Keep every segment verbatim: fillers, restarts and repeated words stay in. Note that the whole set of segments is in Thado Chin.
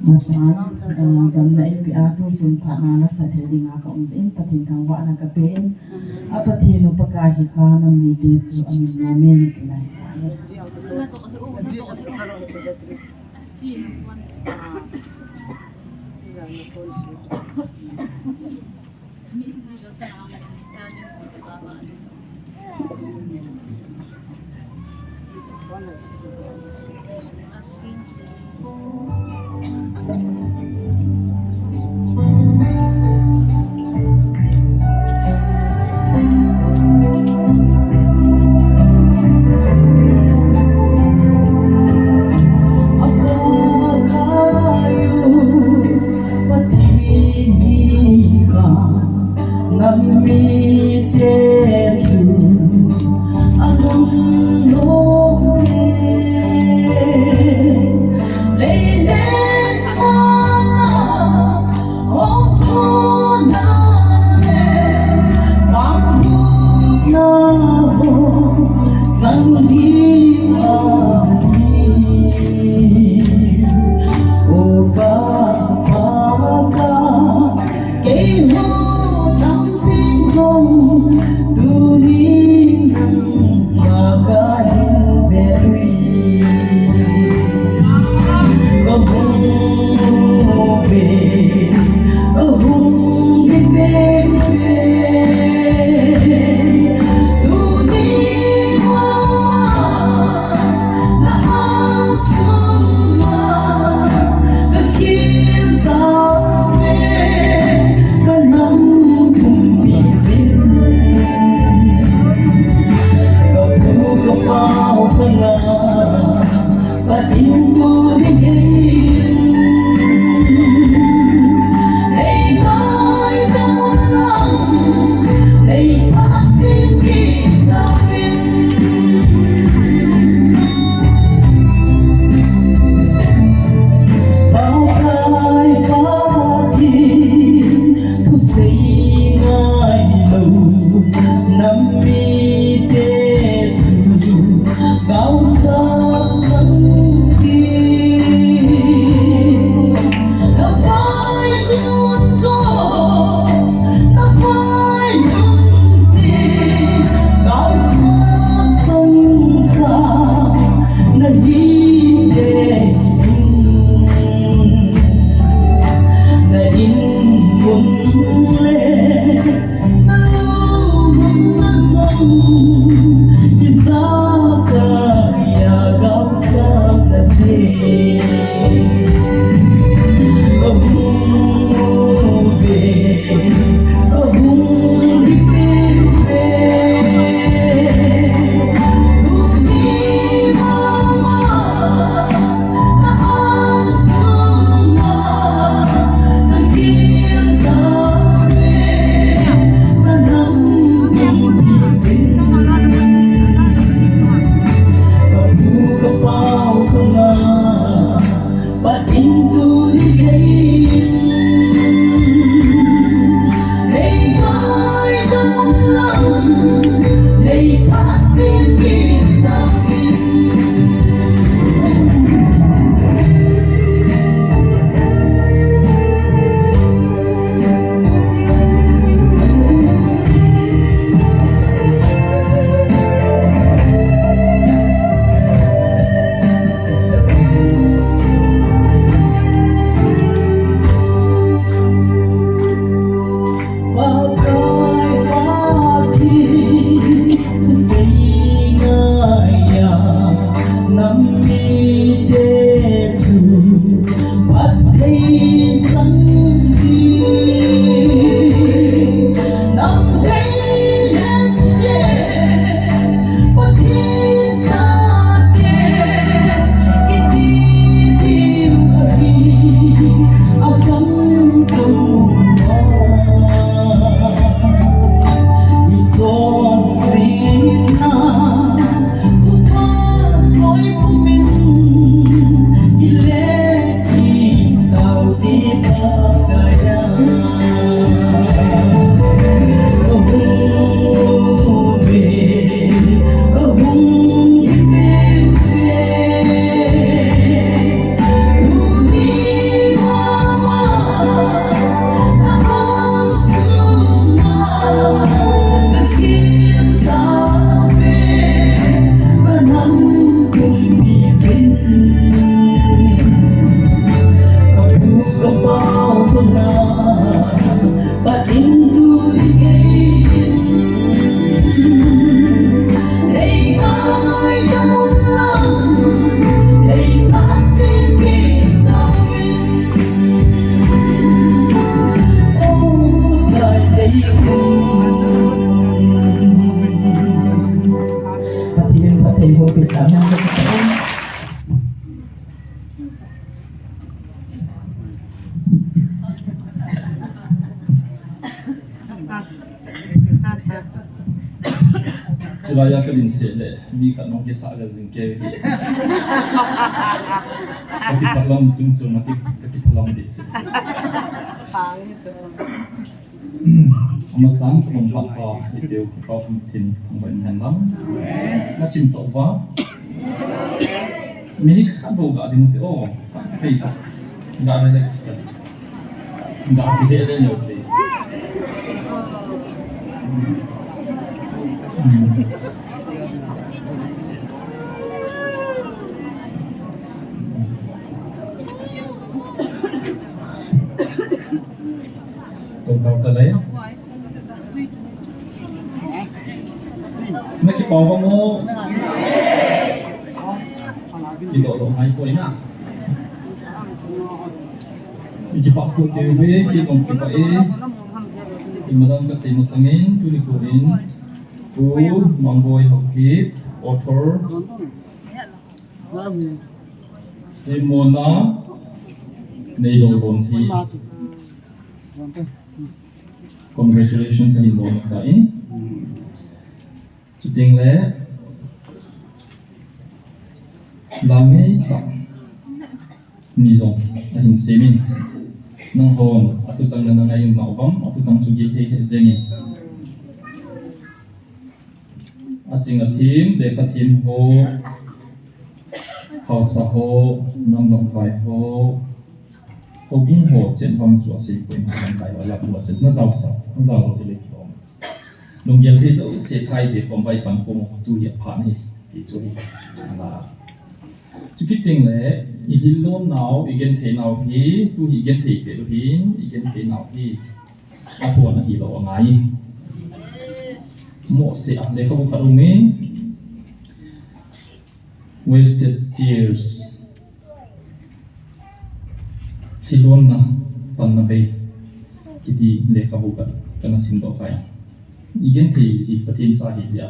Masan, ah, damna eipeh a tusun phatna la sa thei dinga ka um jeh in Pathen thangvahna ka pe in, a Pathen u Pakai hi kha nam mite chu amin nom e tina hi sa e. Chilai a ka din se le, mi khat nong kisa le jing ke hi. Ka kiphalam chung chung, ka ki, ka kiphalam di se. Sang ni chu. Ama sang ka nong pha pha, i teu ki pau kum tin, thong bai hen lang. Na chim to ba. Mi khat bou ga ding te o. Hei ta. Ga relax ka. Ga ki he le nyo te. Tong tau ta le. Na kipah va mo. Kidoh doh ngai poi na. I kipah soh kei uve, kei jong kipah e. I madam ka sei masang in, tuni nikho in. Pu Mangboi Haokip, author. Hi mona, nei lou lou hi. Congratulations, ka hin bol masa in. Chuteng le, la ngei tah ni jong ahin sem in. Nanghon, atuchang na na ngai un nau bang, atuchang chu gil thei thei jeng in. Aching athem, lekha them ho, haosa ho, nam lamkai ho, houbung ho, chen vang chu asei poi, nam lamkai ho, la pu a chen na jao sa, na jao lo te le ki om. Lunggel thei jouse thai je khom bai pan khom tu hi apha ni, ti chu hi. Ala. Chukit teng le, i hil lom nau, i genthei nau hi, tu hi i genthei peh u hin, i genthei nau hi. Athon ahi lou angai. Mohseh a, lekhabu khat um in, Wasted Tears. Thilonna, panna bei, kiti lekhabu khat kana sim doh khai. I genthei hi Pathen cha hi jeh a.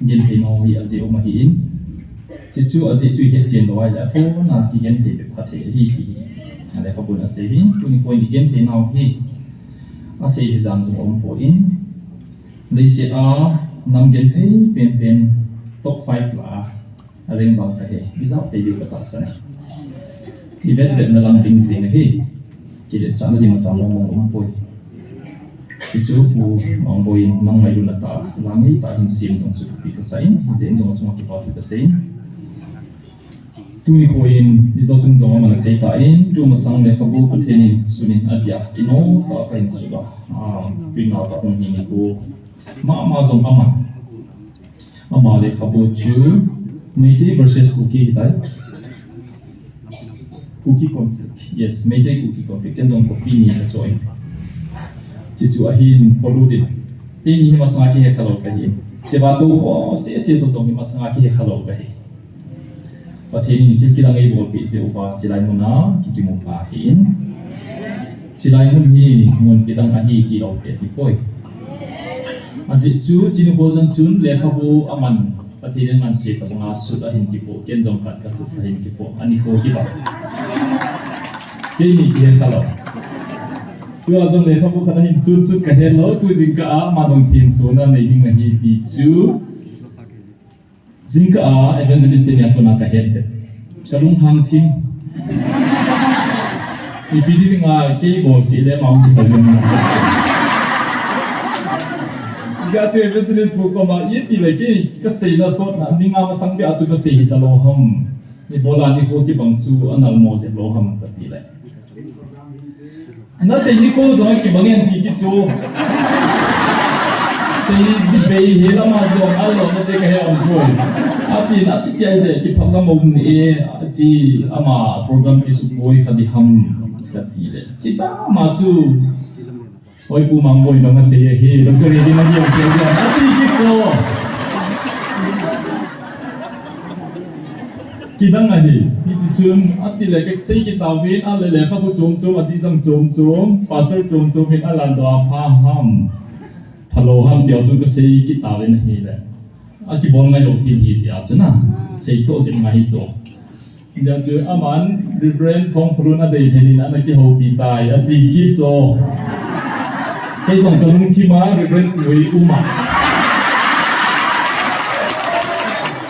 Genthei nau hi ajeh um ahi in. Chuchu ajeh chu i het chen lou ahile athon a i genthei bep khat hi ahi ti hi. A lekhabun asei hi, tuni nikho in i genthei nau hi. Asei jeh jang jong um poi. Leiset a nam genthei penpen top five lah a. A leng bang ka he, i jao tei diu ka tahsan e. I vet vet na lam ding jing ahi. Kiletsahna ding masa mong mong um poi. Hichu Pu Mangboi in nang ngailutna tah a, la ngei tah a hin sem jong chu thupi ka sa in, jeh in jong chunga kipa thu ka sei in. Tuni nikho in, i jo chung jong aman asei tan, tu masang lekhabu Pathen in sun in atia, kinom tah a ka hin sut a, a, print out a hung hi nikho. Mama jong aman. Ama lekhabu chu Meitei versus Kuki hitai. Kuki conflict. Yes, Meitei Kuki conflict. Ken jong copy ni ka choi. Chuchu ahin polu din. Eini hi masanga kihe khalou kahi. Cheva to ho, sese to jong hi masanga kihe khalou kahi. Pathen in thil kidang eibolpeh jeh uva chilai mun a kikimu kha ahin. Chilai mun hi mun kidang ahi tilou peh hipoi. Ajeh chu chuni ho jong chun lekhabu aman Pathen in aman se tabang a sut ahin kipoh, ken jong khat ka sut ahin kipoh, ani ho kibang. Keini kihe khalou. Tua jong lekhabu khat ahin sut sut ka helou, tu jingkah a ama jong thensona nei ding ahi ti chu. Jingkah a evangelist te nia kona ka het te. Ka lunghang thim. Ipi ti dinga kei bol sih le ama hung kisa lung. Hijeh chun evangelist pu koma iti le kei ka seina sotna, ninga masang beh a chu ka sei hita lou ham. Ibola nikho kibang chu anal mo jep lou ham ka ti le. Nasei nikho jong kibang e ti kichu. Sei di bei hi lama jong alo nasei ka he am poi. Ati na chuti ahile kiphalam um ni e, achi ama program kisuboi kha di ham ka ti le. Chuti ma chu. Oi Pu Mangboi nang asei ahi, Doctor Eddie na hi am poi. Ati kichu. Kidang ahi, hiti chun, ati le ka sei kit tauvin, a le lekhabu chom chom, achi jang chom chom, pastor chom chom hin alan doh a pha ham, phalou ham tia chu ka sei kit tauvin ahile. Akibol ngailou thil hi jeh a chu na, sei thoh jep ngai hi chu. Hijeh chun aman Reverend Thongphalun adei lheh in ana kihoupi tai, ati kit chu. Kei jong ka lungthim a Reverend Pu hi um a.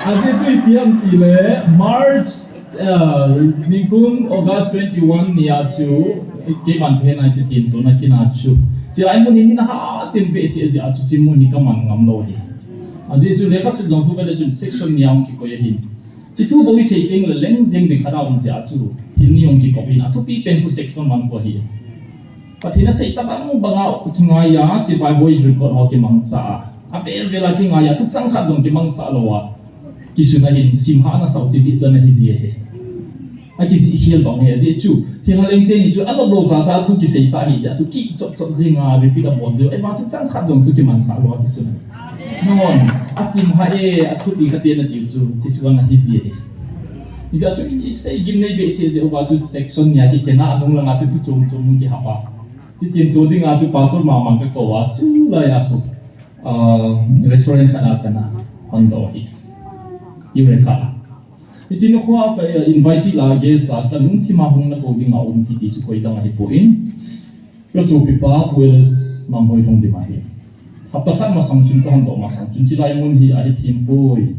Ajeh chu ipi ham tile March, uh, nikum August twenty-one nia chu, keiman phen a chu tin so na kina chu. Chilai mun hi min ahat in behseh jeh a chu chi mun hi kaman ngam lou hi. Ajeh chu lekha sut jong thu kale chun section nia hung kikoi ahin. Chi thu bou isei teng le leng jeng ding khat a um jeh a chu thil ni hung kikop in athupi pen khu section one khu ahi. Pathen asei tabang banga kingai a, chibai voice record ho kimangcha a. Avel vel a kingai a, thuchang khat jong kimangcha lou a. Kisun a hin simhah na sao chi jeh chu ana hi ji ahi. Akijih khel bang ahi, ajeh chu. Thilha leng teni chu, anop lou sasa thu kiseisa ahi jeh chu, kichop chop jing a, repeat abol jeh. Eima thuchang khat jong chu kimangcha lou a kisun ahi. Nahon, asimhah e, athupi khat e natiu chu, chi chu ana hi ji ahi. Hijeh chu, isei gimnei behseh jeh uva chu section nia kikhen a, anung langa chu thu chom chom hung kihap a. Chutin so dinga chu pastor mama kakou a, chulai a khu, ah, restaurant khat a kana hon doh hi. Eureka. Hiche nikho a ka, eh, invitee la guest a kalungthim a hung nakou dinga um ti ti chu koidang ahipoi. Kasopipa Pu L S Mamhoi Lhungdim ahi. Hapta khat masang chun kahon doh masang chun chilai mun hi ahi thim poi.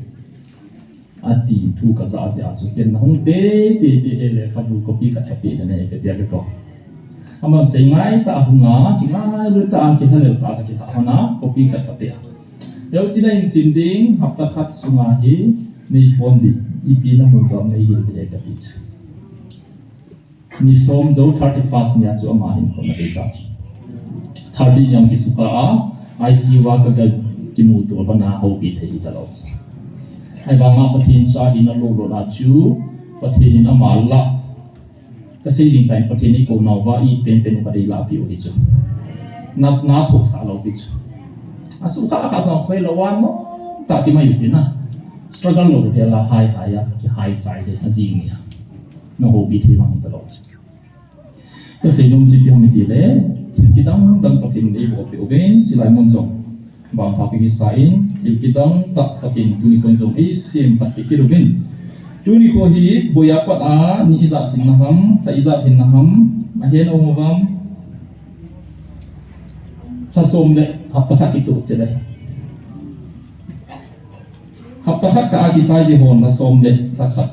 Ati thu kajah jeh a chu ken nahung te, te, te hile lekhabu copy khat kapeh ding ahi katia kakou. Aman sei ngai tah a hung a, kingailu tah a, kilhalel tah a kakilhah hon a, copy khat kapeh a. Heuchina hin sim ding, hapta khat sunga hi, nei phone ding, ipi namu tam neihil ding kati chu. Ni som jou thirty-first nia chu ama hin khona dei ta. Thirty nia kisuka a, I C U a kaga kimuto lhon a houpi thei hitalou. Ahivanga Pathen cha hina lou lou a chu, Pathen in ama lah. Kasei jing tah in Pathen in eikou nauva ipen pen u kadei lahpeh u hi chu. Na, nathohsah lou pi chu. Asukha kha jong khoilou a nom tah ti mai u tina. Struggle lou hela hai hai a, kihai chai hi ajing nia. Nahoupi thei vang hitalou. Kasei nom chu ipi ham itile, thil kidang dang Pathen in eibohpeh uvin, chilai mun jong vangpha kahisan, thil kidang tah Pathen in tuni kon jong eisemphatpeh kit uvin. Tuni kho hi, boi a pat a, ni ijat hinna ham, lha ijat hinna ham, ahen um uvam. Lha som le hapta khat kitoh chele. Hapta khat kah a kichai ding hon lha som le lha khat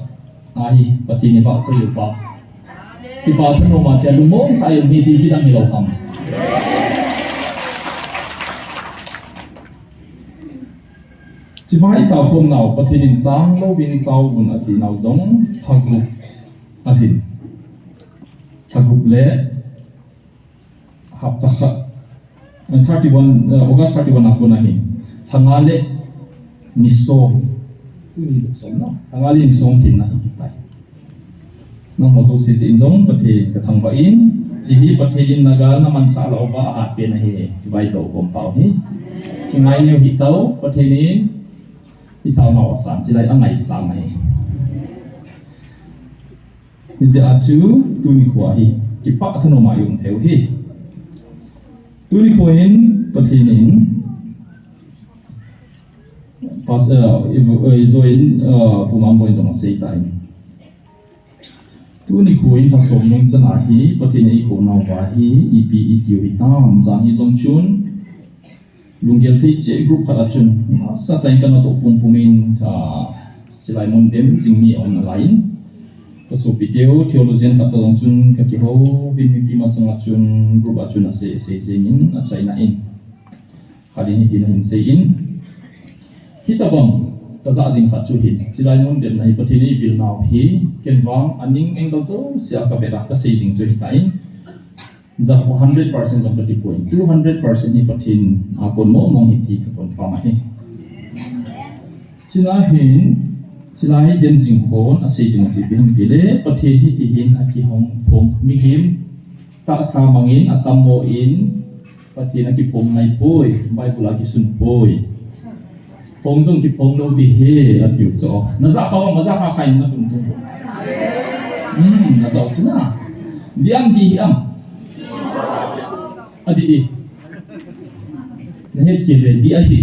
ahi, Pathen in vahchoi upa. Kipa thanom a chia lungmong tah a um hi ti kidang hilou ham. Chibai taokhom nau Pathen in tanglouvin taovun ati nau jong lha gup alhin. Lha gup le hapta khat, eh, thirty-one, eh, August thirty-one a kon ahin. Lha nga le ni som. Tuni som na. Lha nga le ni som tin na hi kitai. Nangho jouse jeh in jong Pathen kathangvah in, hiche hi Pathen in nagal namanchah lah uva ahatpen ahi, chibai taokhom pau hi. Kingai neo hitao, Pathen in itaonau asan, chilai angaisang ahi. Hijeh a chu, tuni kho hi, kipah thanom a i um thei u hi. Tuni kho hin, Pathen in, Pas-, eh, i, i join, eh, Pu Mangboi jong asei tan. Tuni kho in lha som nung chan a hi, Pathen in eikou nauva hi, ipi itiu hitam, jan hi jong chun, lunggel thei cheh group khat a chun, nasatah in kana toh pumpum in, ah, chilai mun dem jing mi aum nalai in. Ka sopiteu, theologian khat toh jong chun, ka kihou vin mipi masang a chun, group a chun asei, asei jeng in, achaina in. Khat in hitin ahin sei in, hitabang kajah jing khat chu hin, chilai mun demna hi Pathen in eivil nau hi, ken vang aning angle jousea kavet a kasei jing chu hitan, ja hundred percent jong kati poi, two hundred percent hi Pathen a kon mong mong hi ti ka confirm ahi. Chuna hin, chilai dem jing hon asei jing chu ipi ham itile, Pathen hitihin akihong phong mihem tahsa mangin atammo in, Pathen akiphong ngai poi, Bible a kisun poi. Phong jong kiphong lou ding ahi, atiu chu. Najah kha, najah kha kha in nakum tum. Hmm, najah chu na. Dih am, dih hih am? Adih e. Nahet kei ve, dih ahi.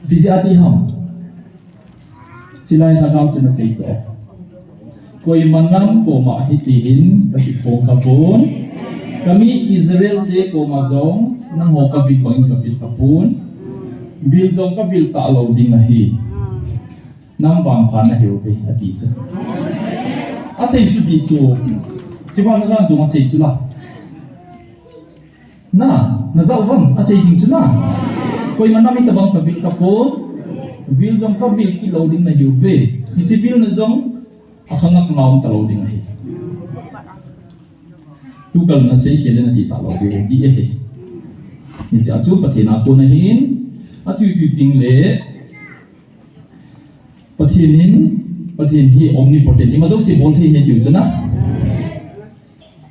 Ipi jeh a dih ham? Chilai lhagao chun asei chu. Koima nam koma hitihin kakiphong khapon. Kami Israel te koma jong nangho kavit bangin kavit khapon. Vil jong ka vil talou ding ahi. Nang vangpha nahiuve, ati chu. Asei chu ti chu. Chiba na lang jong asei chu la. Na, na jao vang, asei jing chu na. Koima nam itobang ka vil ka pon. Vil jong ka vil kit lou ding nahiuve. Hiche vilna jong akhang a ka ngah talou ding ahi. Tukal na seikhel le nati talou ding ahi. Hijeh a chu Pathen a kon ahin, achu tu ting le, Pathen in, Pathen hi omnipotent, ima jouse bol thei ahi tiu chu na.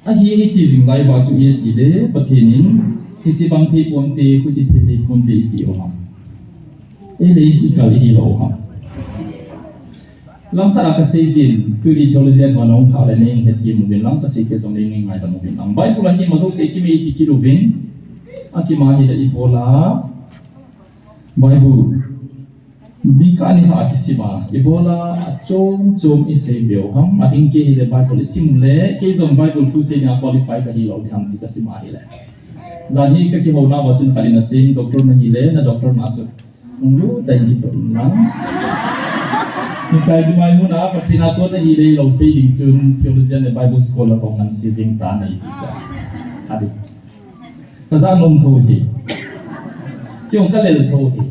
Ahi, ahi ti jing lai uva chu iti le, Pathen in, hiche bang thei ponte, huche thei thei ponte iti u ham. Ei le ikal ihi lou u ham. Lam khat a ka sei jin, tuni theologian ho nahung thah le nei het uvin, lam ka sei kit jong le nei ngaidam uvin lang. Bible a hi ima jouse kimai iti kit uvin, akimai hile ibola Bible ding kah ni khat a kisim a, ibola achom chom isei be u ham, ading kei hile Bible isim le, kei jong Bible thu sei dinga qualify kahi lou ding ham ti kasim a hile. Jan hi ka kihou nauva chun khat in asei, doctor nahi le, na doctor na chu hung lut tah in kitoh in lang. Nisai dumai mun a Pathen a kon nahi le lou sei ding chun theologian le Bible scholar hung kan sei jing tan ahi ti cha. Adi. Ka ja nom tho hi. Kei jong ka lel tho hi.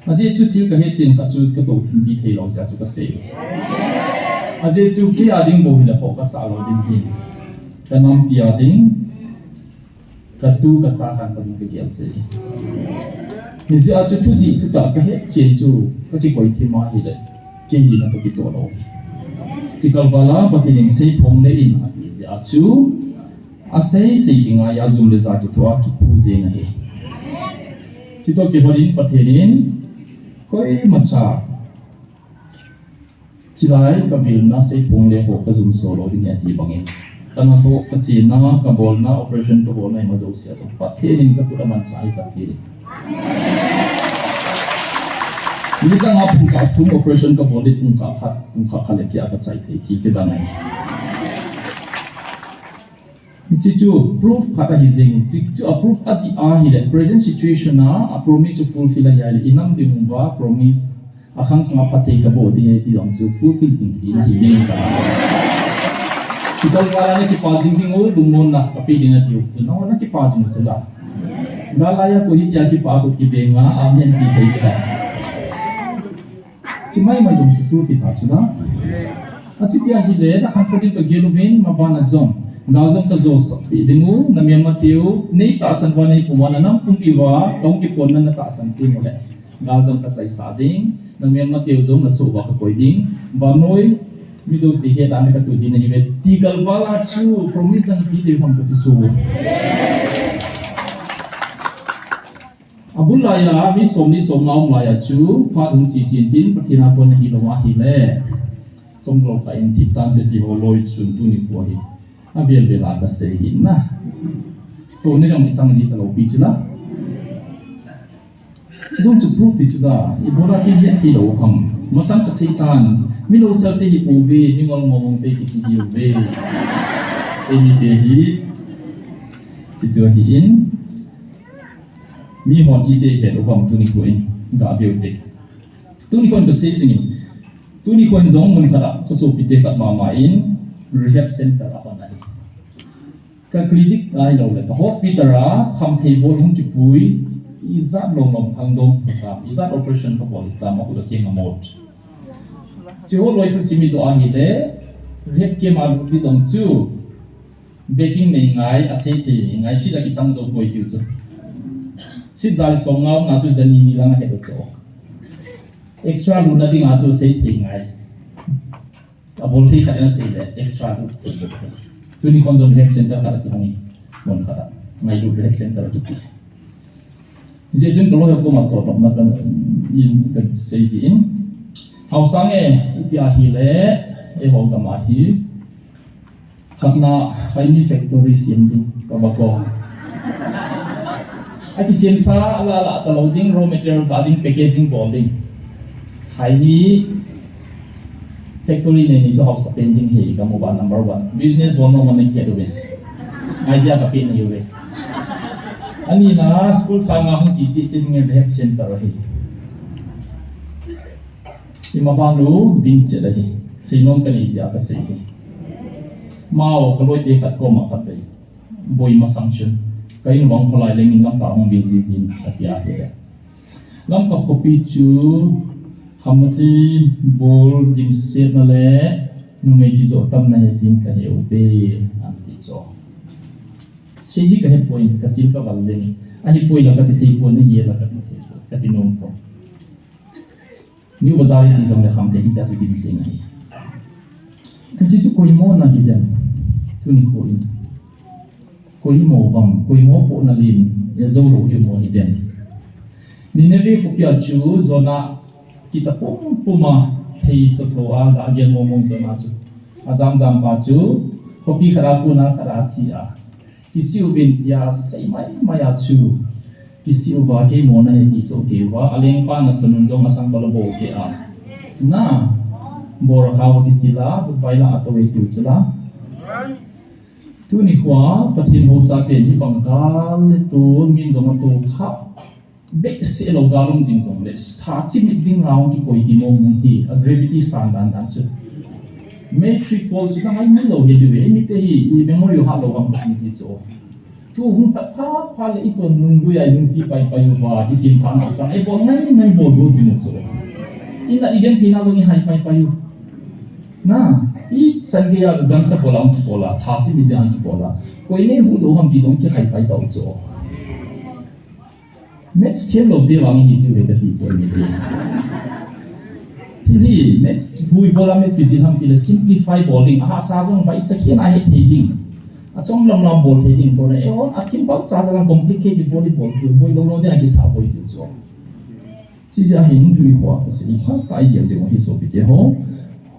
Ajeh chu thil ka het chen khat chu ka toh thimpi thei lou jeh a chu ka sei. Ajeh chu kei a ding bou hile phoh ka sah lou ding hi. Ka nampi a ding, ka tu ka cha khan ka ding ka gel jeh. Hijeh a chu thudih thutah ka het chen chu ka kikoi thim a hile, kei hina toh kitoh lou. Chikal val a Pathen in seiphong le in ati jeh a chu, asei sei kingai a jum le ja kithoa kiphu jeng ahi. Chutoh kibang in Pathen in koimacha chilai ka vilna seiphong le ho ka jum so lou ding ahi ati bangin, ka natoh, ka chena, ka bolna, operation ka bolna ima jouse a jong Pathen in ka khut a manchah ahi Pathen in. Nidang a pungkah thum operation ka bol le pungkah khat, pungkah khat le keh a ka chai thei, thi kidang ahi. Hiche chu proof khat ahi jeng in, hiche chu a proof adih a hile, present situation a, a promise chu fulfill ahi a hile, i nam ding uva promise, akhang khang a phatthei ka bol ding ahi ti jong chu fulfill ding tina ahi jeng in ka. Chutah vala na kipa jing ding u, lungmonna ka pe ding ati u chu, nangho na kipa jing u chu la. Gal lai a koi hitia kipa a kut kibeng a, amen ti thei ta. Chimai mai jong chu proof hita chu na. Achuti ahile, na khankho ding ka gel uvin, maban a jong. Gal jong ka josah peh ding u, na melmate u, nei tahsan uva nei pum uva, na nam pumpi uva, kahung kipon na na tahsan teng uleh. Gal jong ka chaisah ding, na melmate u jong na soh uva ka koi ding. Vannoi, mi jouse het a na ka tu ding nahiuve. Ti kalval a chu, promise dang ti ding ham ka ti chu. Abul laiya, mi somni somnga um laiya chu, phat hung che chen tin, Pathen a kon nahi lou ahile. Chomlou kah in thip tante ti ho loi chun tuni khu hi. Avel vel a kasei hi na. Tuni jong kichang ji talou pi chu la. Chujong chu proof pi chu la. Ibola kihet hilou ham. Masang kasei tan. Mi lou sel te hi pouve, mi ngol ngol te hi ti hiuve. Eimi te hi. Chuchu ahi in. Mihon iti het u ham tuni khu in, ga veu te. Tuni khun kasei jing in. Tuni khun jong mun khat a, ka sopite khat mama in, rehab center a hon ahi. Ka clinic ahilou le, ka hospital a, khamthei bol hung kipui, ijat lom lom khangdong phu tam, ijat operation kabol tam, ahung keng a mot. Chuho loi thusim ito ahile, rehab camp a lut ding jong chu, Backing nei ngai, asei thei nei ngai, seat a kichang jou poi tiu chu. Seat jali som nga um na chu jani ni lang ahe chu. Extra lutna ding a chu sei thei ngai. Abol thei khat in asei le, extra lut thei lut. Tuni khon jong rehab center khat a kihong in. Mun khat a. Ngailut rehab center a kiti. Hijeh chun ka loi ho koma toh nopna kan in kan sei ji in. Haosa nge, iti ahile, eiho gam a hi. Khatna, khaini factory sem ding, tobacco. Akisemsa, ala ala talou ding, raw material ta ding, packaging bol ding. Khaini factory nei ni chu haosa pen ding hi, kamu ba number one. Business bol nom ahi kei uvin. Idea kapeh nahiuve. Anina school sanga hung chi chi chin nge rehab center ahi. Ima banu ding che la hi. Seinom kanei jeh a kasei hi. Mao kaloi te khat koma khat vei. Boi masang chun. Ka in vang kholai leng in Lamka hung bil jin jin atia hi. Lamka khopi chu khamna thei bol dimsetna le numei kijoh tamna he tin kahe uve, anti chu. Sei hi kahepoi, kachil kaval jeng. Ahipoi la kati thei pon, ahi la kati thei pon, kati nom pon. New Bazar hi chi jong le Khamthei hi ta chu dimset ahi. Hiche chu koi mo na hi dem. Tuni kho in. Koi mo vang, koi mo po na lin, e jou lou hi mo hi dem. Nineveh khopia chu Jonah kicha pum pum a, thei to tho a, ga gel mo mo Jonah chu. Ajam jam pa chu, khopi khat a kona khat a chi a. Kisih uvin tia sei mai mai a chu. Kisih uva kei mo na he ti so kei uva. Alengpa nasanun jong asang bala bol kei a. Na. Bol kha uva kisih la, vai la ato ve tiu chu la. Tuni khoa, Pathen hou chate hi bang kal le tun min jong ato kha. Behseh lou gal um jing jong le, tha chimit ding a hung kikoi ti mong mong hi, a gravity san dan dan chu. Matrix fall chu na ngai mi lou hi diu ve, eimite hi, i memory hat lou vang ka ti ji chu. Tu hung phat phat phat le i ton nung lui a i nung chi pai pai uva, kisim tha na sang, i bol ngai ngai bol bol jing u chu. I na i gen thei na lou i hai pai pai u. Na, i san ke a gan cha bol a hung kibol a, tha chimit ding a hung kibol a. Koi nei hu lou ham ti jong kihai pai tau chu. Maths them lou te vang hi chu ve ka ti chu ni ti. Thil hi maths, hui bol a maths kisil ham ti le simplify bol ding, ahahsa jong vai cha khen a he thei ding. Achom lam lam bol thei ding bol le, eh, a simple cha cha lang complicated bol ding bol chu, boi lou lou ding a kisa boi chu chu. Chi ja hin tuni khoa ka sei phat ta i gel ding hi sopite ho.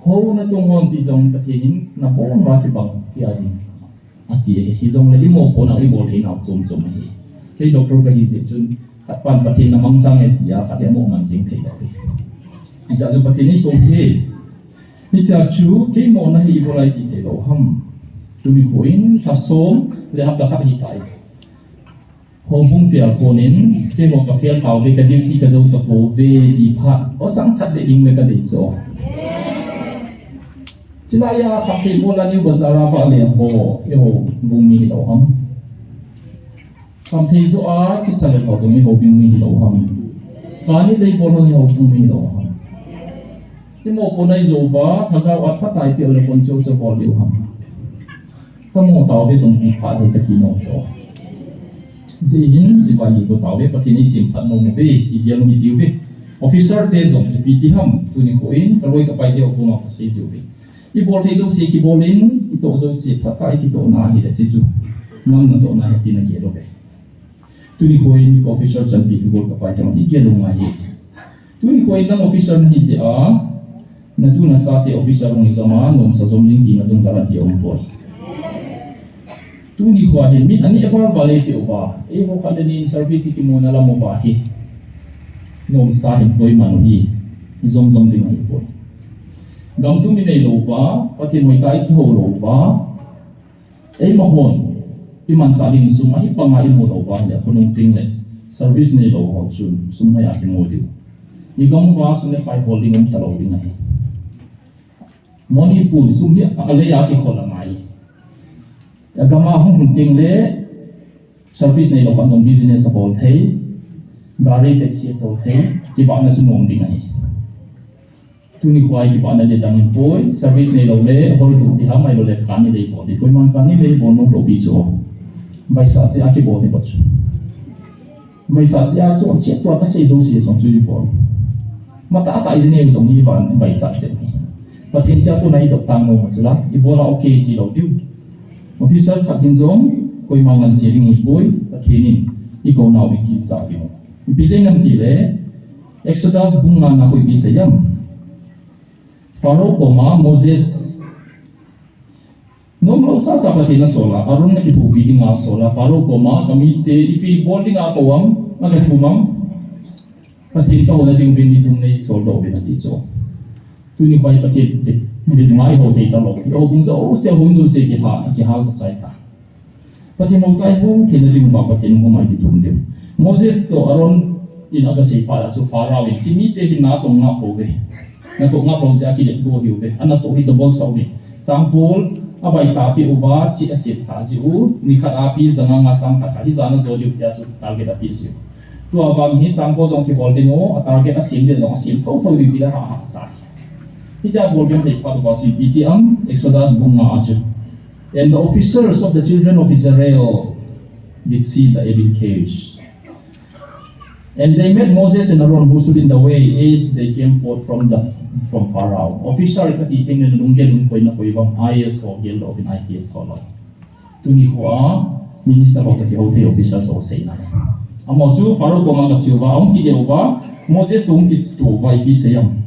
Ho na tong hon ti jong Pathen in na bon va kibang kei a ding. Ati e, hijongle i mopohna i bol thei nau chom chom ahi. Kei doctor kahi jeh chun, khat pan Pathen na mangcha nge tia, khat hi amoh man jing thei lou hi. Hijeh chun Pathen in eikou hi. Hitia chu, kei moh na hi i bol a i ti thei lou ham. Tuni khoin, lha som, le hapta khat hi tai. Houbung tia konin, kei moh ka fail tauve, ka duty ka jou tapouve, ti phat. O chang khat le ding le ka dei chu. Chilai a Khamthei bol a New Bazar a va le ho, eiho bung mi hilou ham. Khamthei joh a kisa le ho jong eiho bung mi hilou ham. Kani lei bol ho eiho bung mi hilou ham. Imo pon ai jou va, lhagao a phat a i peh u le pon chou chou bol diu ham. Ka mo tauve jong ti phat le ka ti nom chu. Jeh hin, i vai i go tauve, Pathen in eisem phat nom uve, i gel nom i tiu ve. Officer te jong ipi ti ham, tuni khoin, ka loi ka pai te u koma ka sei jiu ve. I bol thei jouse kibol in, i toh jouse phat a i kitohna ahi le che chu. Ngam na tohna ahi ti na gel uve. Tuni khoin ka officer chanpi ka gol ka pai te u i gel u ngai e. Tuni khoin nang officer na hi jeh a, na tu na cha te officer hung hi jom a, nomsa jom ding tina jong guarantee um poi. Tuni khoa hin min ani eval val ei pe uva, eiho khat le ni in service i kimu na lam uva hi. Nomsa hin poi man u hi, jom jom ding ahi poi. Gam tum i nei lou uva, Pathen hoitah i kihou lou uva, eima hon, i manchah ding sum ahi banga i mu lou uva le, khonung teng le, service nei lou ho chun, sum hoiya kimu diu. I gam uva sum le pai hol ding um talou ding ahi. Manipur sum hi a lei a kikhol angai. A gam a hung hung teng le, service nei lou khat jong business a bol thei, gari taxi a tol thei, kibahna chu nom ding ahi. Tuni khoa i kipana le dang in poi, service nei lou le, hol lou ti ham ahilou le, kani lei bol ding. Koiman kani lei bol nom lou pi chu. Vaisah cheh a kibol ding bou chu. Vaisah cheh a chu, cheh tua ka sei jouse jong chu i bol. Matah tah i ji neu jong i van, vaisah cheh hi. Pathen cheh a kona i dot tang nom chu la, i bol a okay ti lou diu. Officer khat hin jong, koima nganse ding hi poi, Pathen in, i kou nau i kisa ding. Ipi jeh ham ti le, Exodus bung nga na khu ipi sei ham. Pharaoh koma Moses. Nom lou sasa Pathen a sol a, Aaron na kithopi dinga sol a, Pharaoh koma, ka mite ipi bol dinga kou ham, na ka thum ham. Pathen ka houna ding uvin ni thum nei sol doh uvin ati chu. Tuni khoa i Pathen te, uvin ngai ho thei talou. I houbung jouse, hung jouse kihal, kihal ka chai ta. Pathen houtai hou theina ding uva Pathen koma i kithum diu. Moses toh Aaron in aga sei phat a chu Pharaoh in, "Hiche mite hi natong ngap pouve. Natong ngap lou jeh a kilet tou ahiuve. Anatoh hi double sah uve. Changpol abaisa peh uva, hiche asetsah jeh u, nikhat a pi janga nga sang khat khat hijat a jo diu tia chu target apeh jeh u. Tua vang hi changpol jong kihol ding u, a target asem ding jong asem thotho diu tile hahsa hi." Hitia bol ding thei phat uva chu ipi ti ham, Exodus bung nga a chu, "And the officers of the children of Israel did see the evil case. And they met Moses and Aaron, who stood in the way, as they came forth from the, from Pharaoh." Officer kati teng le lunggel un koi na koi vang, I A S ho geldoh uvin, I P S ho loi. Tuni khoa minister ho toh kihou thei officer ho seina. Amaho chu Pharaoh koma gache uva, ahung kile uva, Moses toh hung kitoh uva, ipi sei ham.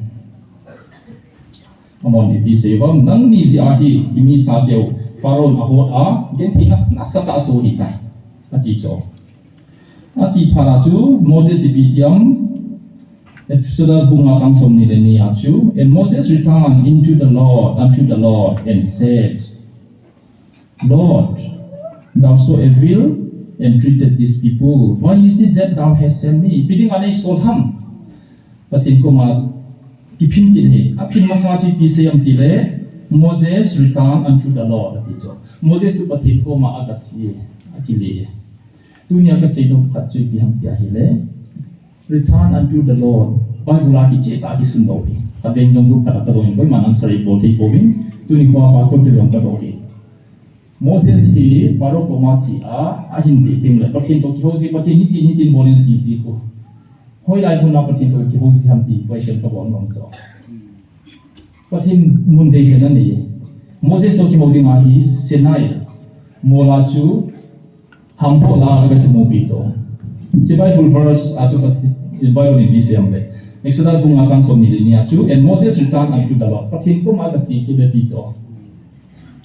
Amahon ipi sei uvam, "Nangni jeh a hi, imi sateu Pharaoh in ahot a, gentheina nasatah atoh ahitai," ati chu. Ati phat a chu Moses ipi ti ham, Exodus bung nga chang somni le ni a chu, "And Moses returned into the Lord, unto the Lord, and said, Lord, thou so evil and treated this people. Why is it that thou hast sent me?" Ipi dinga nei sol ham. Pathen koma kiphin kit hi. Aphin masa chu ipi sei ham tile, "Moses returned unto the Lord," ati chu. Moses chu Pathen koma agache, akile. Tunia kasei nom khat chu ipi ham tia ahile, "Return unto the Lord." Bible a kicheh tah a kisun doh hi. Khatvei jong group khat a kadoh in, koiman answer eibol thei pouvin. Tuni khoa pastor te jong kadoh hi. Moses hi Pharaoh koma che a, ahin ding teng le, Pathen toh kihou jeh, Pathen hitin hitin bol in ati jeh khu. Hoilai mun a Pathen toh kihou jeh ham ti question kabol nom chu. Pathen mun dei khat anei. Moses toh kihou dinga hi Sinai mol a chu hampho la a aga kimupi chu. Hiche Bible verse a chu Pathen, Bible in ipi sei ham le, Exodus bung nga chang somni le ni a chu, "And Moses returned unto the Lord." Pathen koma agache kit le ati chu.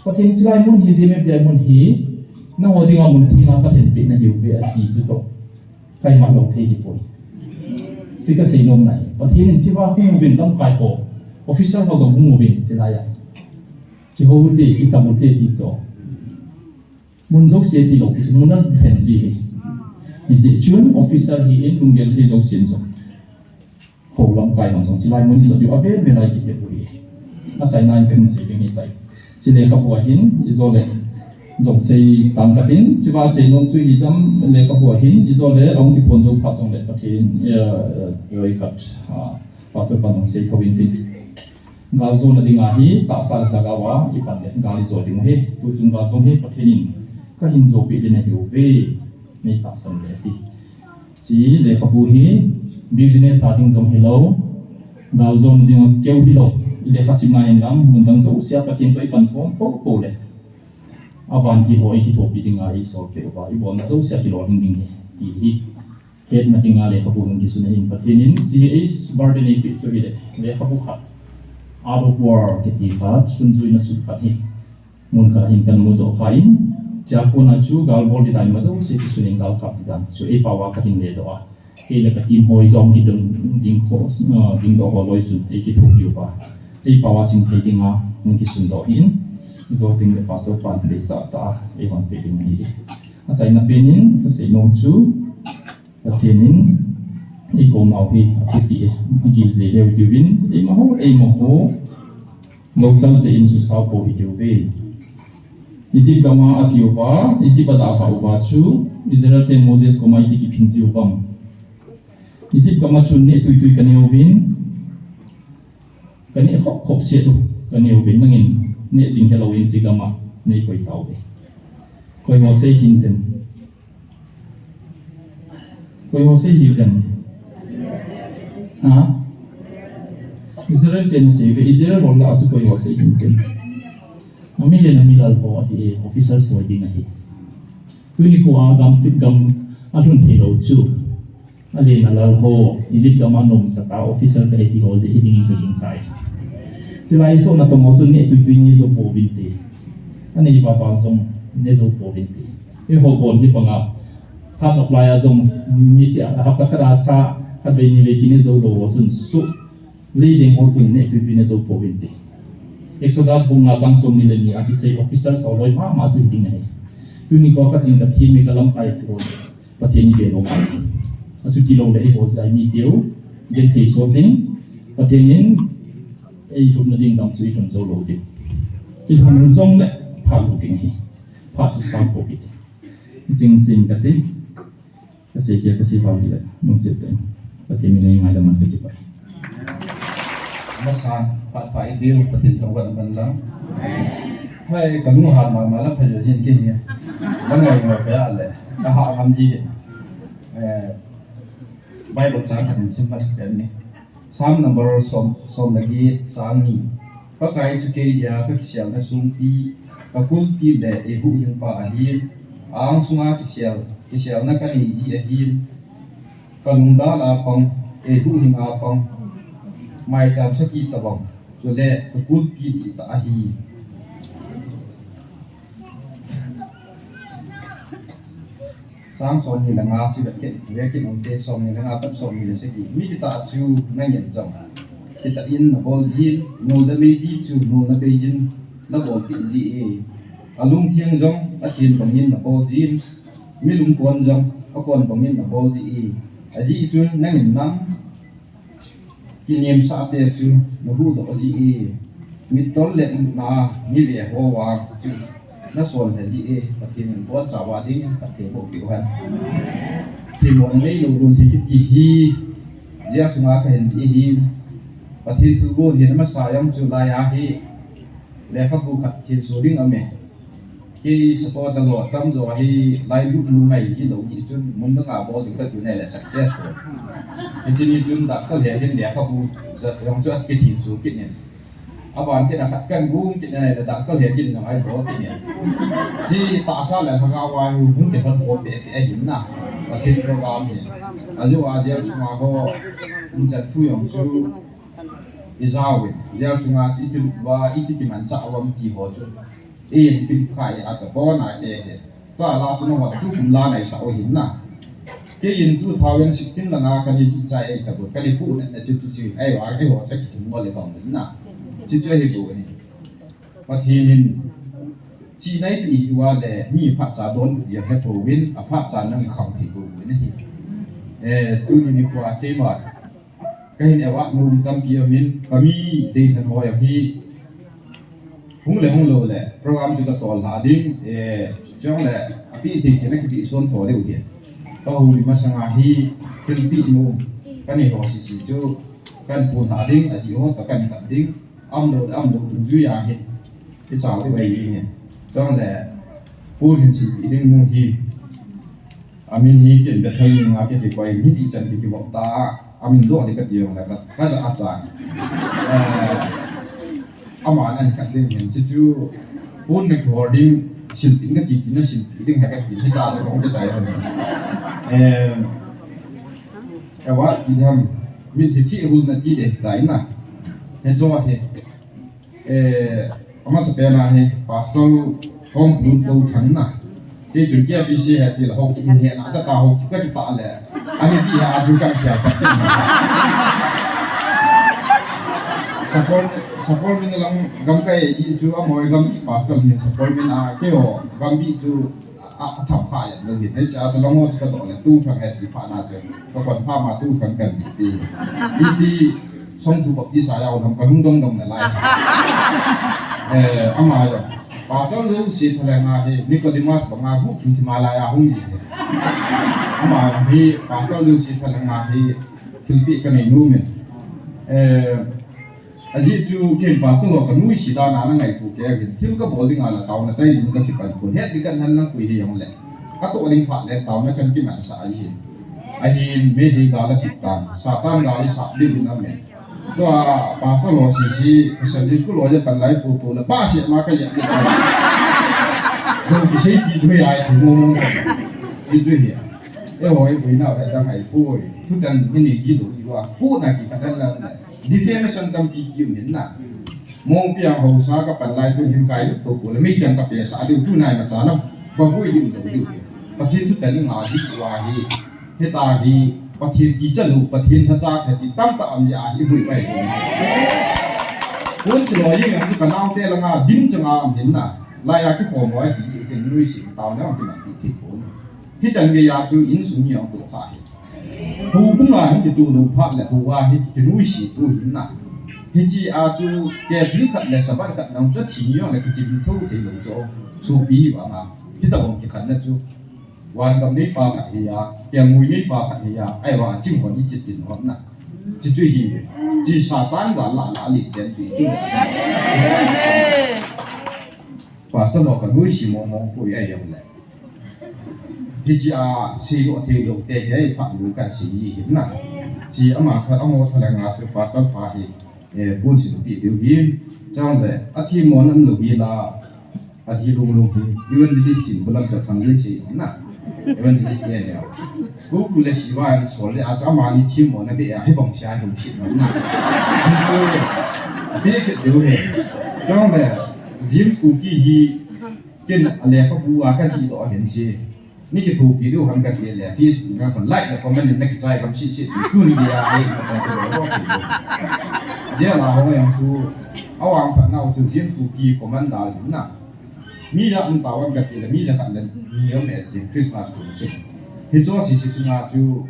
Pathen chulai mun hi, J M F D I mun hi, nangho dinga mun theng a Pathen pehna ahiuve ati chu toh. Kaimat lou thei hipoi. Hiche kasei nom na hi. Pathen in hichea hung uvin lamkai ho, officer ho jong hung uvin hiche laiya. Kihou ute, kicham ute ti chu. Mun jouse tilou, kisu mun a lhen ji hi. Hijeh chun officer hi in lunggel thei jousen jong. Ho lamkai hon jong hiche lai mun hi jot diu avel vel a ikitep u hi. Achaina in kahin sei ding ahitai. Hiche lekhabu a hin, ijole jong sei tan katin, hichea sei nom chu hidam lekhabu a hin, ijole ahung kiphon jou phat jongle Pathen, eh, eh, ikhat, ah, Pastor pan jong sei thou in tin. Gal jona dinga hi, tahsa le lhagao a, ipan le gal ijo ding u hi, tuchung gal jong hi Pathen in kahin jopeh ding ahiuve, nei tahsan le ati. Hiche lekhabu hi business a ding jong hilou, gal jona ding keu hilou, ilekha simna in lang, mun dang jousea Pathen toh ipan khom poupou le, avantil ho ikithopi dinga isolpeh uva, ibolna jousea kilolhing ding ahi, ti hi. Hetna dinga lekhabu hung kisun ahin, Pathen in hiche hi eis burden eipeh chu ahile, lekhabu khat, Art of War kiti khat, sunjuina sut khat hi. Mun khat a hin kahin mudoh khan, hichea kona chu gal bol ding dan ima jouse kisun in gal kap ding dan chu eipao a kahin ledoh a. Kei le ka team ho ijong kidong ding kho, ah, dingdoh ho loi chun eikithopi uva. Eipao a simthei dinga hung kisundoh ahin, ijou ding le Pastor pan deisah tah a eihon peh ding ahi. Achaina pen in kasei nom chu, Pathen in eikou nau hi akhuti e, agilje heu diuvin, eima ho, eima ho, louchal jeh in susao pou hitiuve. Egypt gam a ache uva, Egypt a adalhah uva chu, Israel ten Moses koma iti kiphin jiuvem. Egypt gam a chun neh tuitui kanei uvin, kaneh khop khop set u, kanei uvin, nangin neh ding helouvin hiche gam a neikoi tauve. Koi ho sei hih in tin. Koi ho sei hih in tin. Ha? Israel ten asei uve, Israel ho lah a chu koi ho sei hih in tin. Ami le ami lal ho ati e, officers ho ding ahi. Tuni khoa gam tip gam alhun theilou chu. Alen alal ho, Egypt gam a nomsa tah officer kahi ti ho jeh hiding in kagingchai. Chulai soh natong ho chun neh tuitui nei jou pouvin te. Anei vava jong nei jou pouvin te. Eiho bon hi banga, phat nop laiya jong, misi a, hapta khat a sa, khatvei nivei kinei jou lou ho chun soh, lei ding ho chun neh tuitui nei jou pouvin te. Exodus bung nga chang somni le ni a kisei officers ho loi mama chu hiding ahi. Tuni ko ka ching ka thi mi ka lamkai thu. Pathen in ve lou. Achuti lou le eiho jat mi teu, genthei sot ding. Pathen in eilhunna ding dam chu eilhun jou lou ding. Eilhun jong le phat lou ding ahi. Phat chu sang pouve. Ching ching kati. Kasei kei, kasei vang le, lungset tah in. Pathen min in ngaidam man kati pai. Masan, phat pha i biu, Pathen thangvah in aman lang. Hai, ka lunghan mama la pha jo jin kei hi. La ngai ngai ka ya le, ka ha ngam ji. Eh, Bible chang khat in sim mas pen ni. Psalm number som, som le get, chang ni. Pakai chu kei dia ka kisialna songpi, ka kulpi le eihuhhing pa ahin. Aang sunga kisial, kisialna ka nei ji ahin. Ka lungdal a pang, eihuhhing a pang. Maicham saki tabang, chule ka kulpi dihtah ahi. Chang som ni le nga chu ve kit, ve kit u hite, som ni le nga pat som ni le sagi. Mi kitah chu na ngen jong, kitah in na bol jin, nolna meipi chu nolna bei jin na bolpeh ji e. Alungtheng jong achen bangin na bol jin, mi lungkon jong akon bangin na bol ji e. Ajeh chu nangin nam kinemsah te chu na huhdoh ji e, mittol le mutna a mi ve ho vang chu na sol lha ji e, Pathen in boncha uva ding phatthei boh peh u hen. Themmo na neilou lun hi kiti hi, jia chunga ka hin ji hi, Pathen thilgon hi na masa jong chu lai a hi, lekhabu khat thenso ding aume. Kei support a lo tam jo hi lai lut nu ngai ji lou ni chun mun dang a bol ding ka ti nai le success ko. Hiche ni chun doctor he gin lekhabu jong chu at kithenso kit nin. Aban kit a khat kan gum kit nai le doctor he gin jong ai bol kit nin. Chi tahsa le lhagao a hi hung kithon khom be be ahin na. Pathen program hi. Ajo a jail sunga ho. Umchan thu jong chu i jao in. Jail sunga chu iti lut uva, iti kimanchah uvam ti ho chu. Eihin kikhai a cha pon a kei hi. Tua la chu nangho tukum la naisah u ahin na. Kei in two thousand sixteen langa kana ji chai ei tabut, kana pu na na chu chu chu. Ei vang eiho cha kithum ngol le bang in na. Chu chu ahi bou ahi. Pathen in chi nai pi hi uva le mi phat cha don pu dia he pouvin, aphat cha nang i kham thei pouvin ahi. Eh, tuni nikho a keima Ka hin award nom tampi aum in, ka mi deilhen ho aum hi. Hung le hung lou le, program chu ka tol lha ding, eh, chule, api thei thei na kipi son tho deu hi. Ka houlim masanga hi, thilpi nom, ka nei ho sese chu, kan pun lha ding, ajeh ho toh kan kap ding, aum lou le, aum lou dungjui a hi. Kichao deu ahi hi. Chule, pun hin silpi ding mu hi. Amin hi ken Bethel ni nga kiti koi, hiti chan kiti bol ta, amin doh ding kati jong le ka, ka ja a cha. Eh, ama nan khat ding hin chu chu, pun na kihol ding, silpi ding kati ti na silpi ding ha kati, hita chu kong ka chai ho ni. Eh, award ti dam, min hi thi hul na ti de, dai na. He jo he. Eh, amasa pen a hi, Pastor Khomlun Touthang na. Kei chun K B C he ti la ho ki he na ta ta ho ki ka ta le. Ani ti ha a chu kan khia ta. Support, support min lang gam kai di chu a moi gam bi Pastor min support min a kei ho gam bi chu A, a tham kha ya lo hin. Hei cha, cha long ho cha ka to le, Touthang he ti pha na che. Ka kon pha ma Touthang kan ti pi. Iti song thu baptist a ya o lam ka lung dong dong na lai. Eh, ama ya. Pastor Lungsi Thalheng a hi, Nicodemus banga hu thim thim a lai a hung ji. Ama ya hi, Pastor Lungsi Thalheng a hi, thilpi ka nei nu min. Eh, Ajeh chu ken pastor ho ka nuisat dan a na ngaito kei hin thil ka bol ding a la taona tai ding ka kipan pon het ding kan han lang pui hi jong le. Ka toh ding phat le taona kan kimansah ahi. Ahin mi hi gal a kit tan. Satan gal i sap ding in amen. Tua pastor ho sese Sunday school ho ja pan lai pu pu le pa se ma ka ja. Jong kisei pi chu ai thu mo mo. Pi chu hi. E ho e pui na ka ja hai pu. Thu tan mi ni ji do i wa. Pu na ki ka dan la. Defamation tampi kium in na. Mongpi a haosa ka pan lai tun hin kai lut tou kou le meichang ka pesa diu tunai ma cha lam. Ba bui diu tou diu. Pathen thu tani nga ji tua hi. Heta hi Pathen kicha lu, Pathen thacha kha ti tamtah um ji a hi bui pai ko. Kun si lo yi ngang ka nau te la nga dim chang a um hin na. Laiya kikhom ho ati, ikin nuisat tao na kiman ti thei pon. Hichan geiya chu insung mi ahung toh kha hi. Houbung a hin kitoh lou phat le hou a hi kinuisat tu hin na. Hiche a chu kepli khat le sabat khat nang chu thi ni jong le kikim thou thei lou chu. Sopi hi vang a. Hitabang kikhenna chu. Van gam neipa khat hi a, kelngoi neipa khat hi a, ahivang a ching hon i chit tin hon na. Chi chu hi, chi Satan ga la la li ten chu i chu. Pastor lo ka nuisat mo mo ko i ai yong le. Hiche a seidoh thei lou tete phat lu kan sei ji hin na. Chi ama khat a ngo tha le nga chu pastor pa hi, eh, bun sin pi diu hin. Chang le, athi mo nan lo hi la. Athi lung lung hi. Evangelist chin bulam cha thang yin sei na. Evangelist ne ne. Ku ku le siva an sol le a cha ma ni thi mo na be a hi bang sia hi sit na. Be ke diu he. Chang le, James Kuki hi Ken a lekhabu a ka jih doh a hin si. Ni kithopi diu ham kati le, Facebook a kon like le comment in na kichai kam sisi. Tuni dia ai ma chai ko lo. Jia la ho yang tu, awang phat nau tu James Kuki comment dal na. Mi ja um tawang kati le, mi ja khat le, mi jong e ti Christmas ko chu. Hicho sisi chunga chu,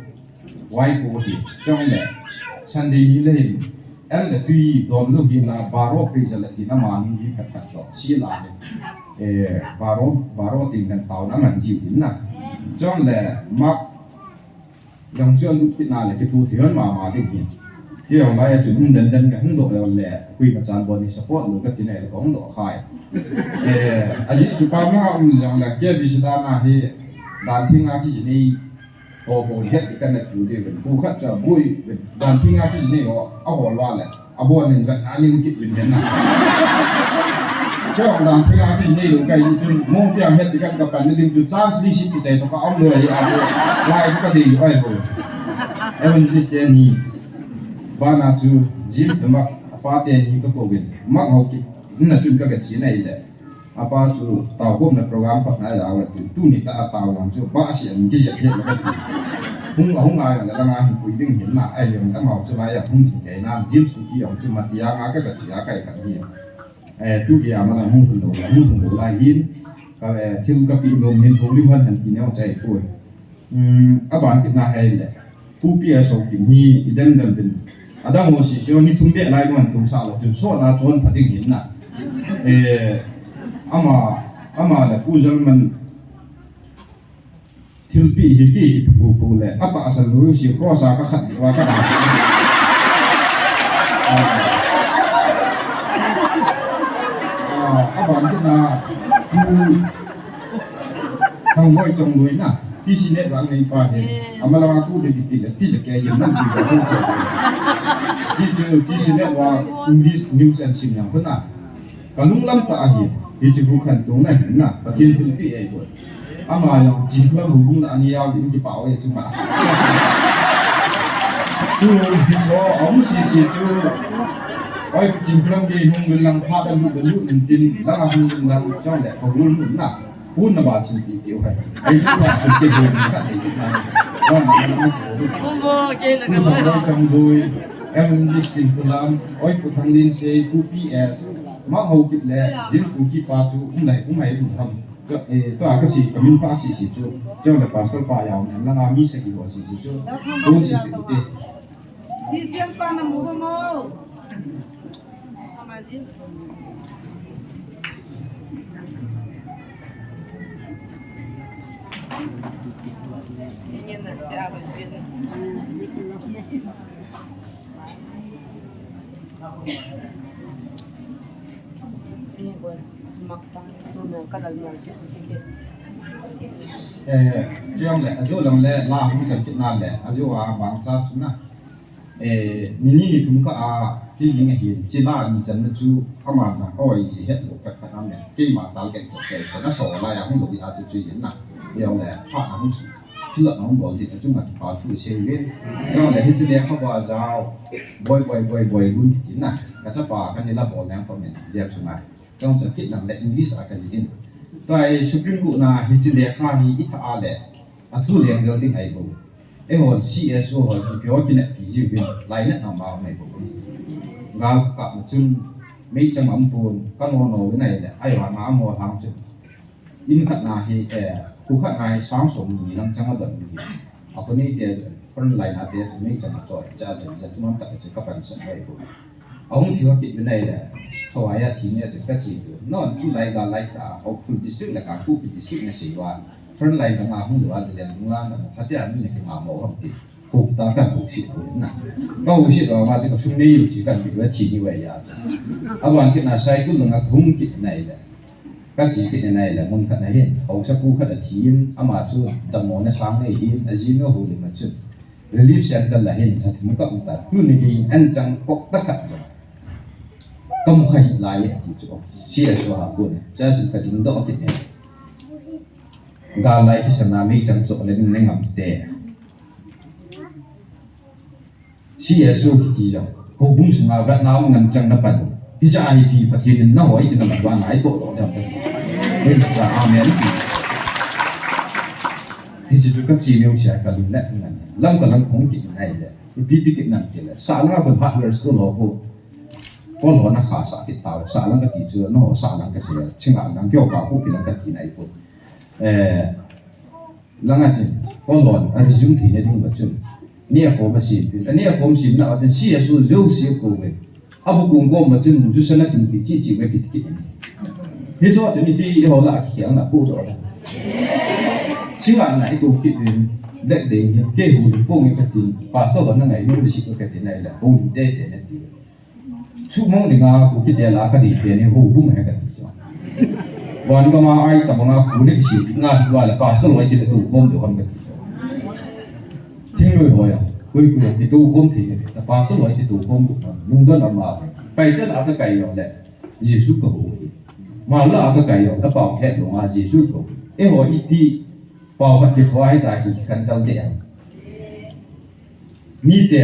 Wai ko hi, chang le, Sunday ni le hin, el le tui don lou hi na, baro pe ja le ti na ma ni hi khat khat to, si la le, eh, baro, baro ting kan tao na man jiu hin na. Chang le, mak, yang chu alut kit na le, kithu thi hon ma ma ding hi. Hi jong lai a chu um den den ka hung doh le, kui ma chan bo ni support lou ka ti na le ka hung doh khai. Eh, aji chu pa ma um jang le, ke bi si da na hi, dan thing a ki ji ni, Ho, ho, het di kan na tu di ven. Pu khat cha bui ven. Dan thing a kiji nei ho, a ho lua le. A bo nin ven, a ning kit ven ven na. Kei ho dan thing a kiji nei lo kai ni chun, mo piang het di kan ka pan ni ding chu chance li sit kichai to ka om lo ai a bo. Lai ka dei lo ai bo. Evangelist te ni. Bana chu, James le Mark, apa te ni ka ko ven. Mark ho ki, na chun ka ka chi na i le. Apa chu tao khopna program khat na a ja uve tin, tuni tah a tao jong chu, ba si an kijep het lou ti. Hung a hung a jong le langa hung pui ding hin na, ahi jong le amau chu lai a hung jing kei na, James Kuki jong chu mati a nga ka ka ti a kai khat hi. Eh, tu ki a ma la hung hun lou, hung hun lou lai hin, ka, eh, thil ka pi nom hin hung lim han han ti neo chai poi. Um, aban kit na hei le. Pu P S Haokip hi i dem dem pin. Adang ho si sio ni thum be lai man tu sa lo tin so na chon pha ding hin na. Eh, ama, ama le Pu Jalman thilpi hi ki ki pu pu le. Apa asal lu si cross a ka khat di wa ka da. Ah, aban kit na. Pu Thang Boi Chongloi na, T C Network nei pa hi. Eh. Ama lama tu de ti le, ti se ke yin nan ti le. Ti chu T C Network English News and Simyang ko na. Ka lunglam ta ahi, hi chu bu khan tung na hin na, Pathen thilpi ei boi. Ama jong chi lam bu bung la ani yau din ki pau ei chu ma. Tu hi so, a um si si chu. Oi, chi lam ke nung lam pha da lu da lu din tin, la hung din la chang le, ko lu na. Hun na ba chin ti ti hai. Ai chu pa tu ke bu na ka ti na. Ba na na na ko. Bo bo ke na ka ba. Chang boi. Evangelist Sin Kulam, oi Pu Thang Lin se, Pu P S, Mark Haokip le, James Kuki pa chu, um lai, um hai, um ham. Ka, eh, to a ka si, ka min pa si si chu. Chang le pastor pa ya, um la nga mi se ki ho si si chu. Ko si ti ti. Di siang pa na mo mo. Eh, chiang le, ajo lang le, la hung chan kit na le, ajo a bang cha chu na. Eh, ni ni ni thum kah a, kei jing ahin, chi la ni channa chu, ama dang, oi, ji het lo, pek pek am le, keima target ko, kei ko, na so la ya, hung lo bi a chu chu yin na. Yong le, pha na hung su, chi la na hung bol ji, a chu ma ki pa thu se yin. Yong le, hi chi le, kha ba jao, boi, boi, boi, boi, gun ki tin na. Ka cha pa, ka ni la bol nang pa men, jia chu na. Yong chu kit nang le, English a ka ji in. Tua hi Supreme Court na, hi chi le, kha hi, i tha a le, a thu leng jel ding ai bo. Eihon C S O hon ipi ho kineppi jiuvin, lainatna ma um ahi bou. Gal ka kap na chun, Meichang aum pon, ka no no nai le, ai wa nga mo hang chu. In khat na hi, eh, khu khat na hi sang som ni lang chang a don ni. A khu ni te front line a te meichang a choi, cha chu, cha tu man khat chu ka pan sa ai khu. A hung thi wa kit nai le, tho ai a thi ni chu ka chi tu. Non tu lai ga lai ta, ho khu district la ka khu district na si wa. Front line na nga hung wa zia le hung la na, pha te a ni ne ki nga mo hang ti. Khu ta kan khu si na. Ka khu si wa ma chu ka sum ni yu si kan bi wa thi ni wa ya. A wan kit na sai khu la nga hung kit nai le. Ka chi kit nai le mun khat na hin, haosapu khat a thi in, ama chu dammo na sang nei hin, a jinu ho le ma chun. Relief center la hin, that mu ka um ta, tu ni gei an chang kok ta khat lo. Ka mu kha hi lai e ti chu. Si a so ha ko ne, cha chu ka ding do kit ne. Ga lai ki sana meichang cho le ding ne ngam te. C S O kiti jong. Houbung sunga vat nau ngan chang na pan. Hicha I P Pathen in na hoi ti na mat wa nai to lo jam pan. Hoi na cha amen. Hichi tu ka chi neu sia ka lun le ngan. Lam ka lam khong ki nai le. Ipi ti ki nan ti le. Sa la ko hardware store lo ko. Ko lo na kha sa ki ta. Sa la ka ti chu no sa la ka sia. Chinga lang kyo ka ko pi la ka ti nai ko. Eh, Langa chun, kolon, a resume thei na ding ba chun. Ni a kom a sim, a ni a kom sim na a chun, C S O jouse ko ve. A bu kung kom ba chun, ju sana ting pi chi chi ve kit kit ni. Hi cho chun ni ti ho la ki khiang na pu do da. Singa na i ko kit ni, black day ni, ke hu ni po nge ka tin, pastor ba na ngai, ni si ko ka tin na ila, hu ni te te na ti. Chu mong dinga ku kidel a ka dei pen hi houbung he ka ti chu. Van gam a ai ta banga ku ni kisi nga hi wa le pastor wai ti le tu kom de hon ka ti chu. Thingnoi hoi a, koi koi a ti tu kom thei ne, ta pastor wai ti tu kom ko ta, lungdon ama. Kai te la ka kai yo le, Jesu ka ho hi. Ma la ka kai yo, ta pau khe lo ma Jesu ko. E ho i ti, pau ka ti thoi ta ki khan tal de. Mite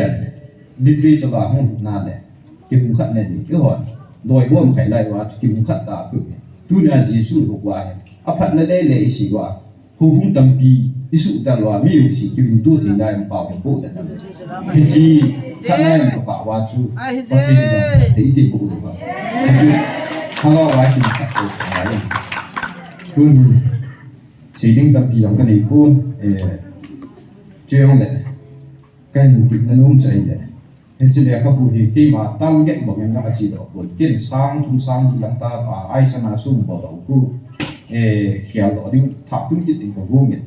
literature a hung na le, kimu khat ne ni, i hon, doi bom khai lai wa, kimu khat ta ku. Tunia Jesu hu wa he, a phat na le le i si wa, hu hung tampi, i su dal wa, mi u si, kimu tu ti lai, pa ko bu da na. Hi chi, khat na em pa wa chu, pa si na, te i ti bu de wa. Hi chi, ha wa wa ki khat ko wa le. Tuni, sei ding tampi jong ka nei pon, eh, chu jong le. Kan ti na num chai le. Hichi lekhabu hi keima target bang in na chi do ko. Ken sang thum sang ni lang ta a ai sana sum bo do ku. Eh, khial do ding tha tun kit ding ka gu nge.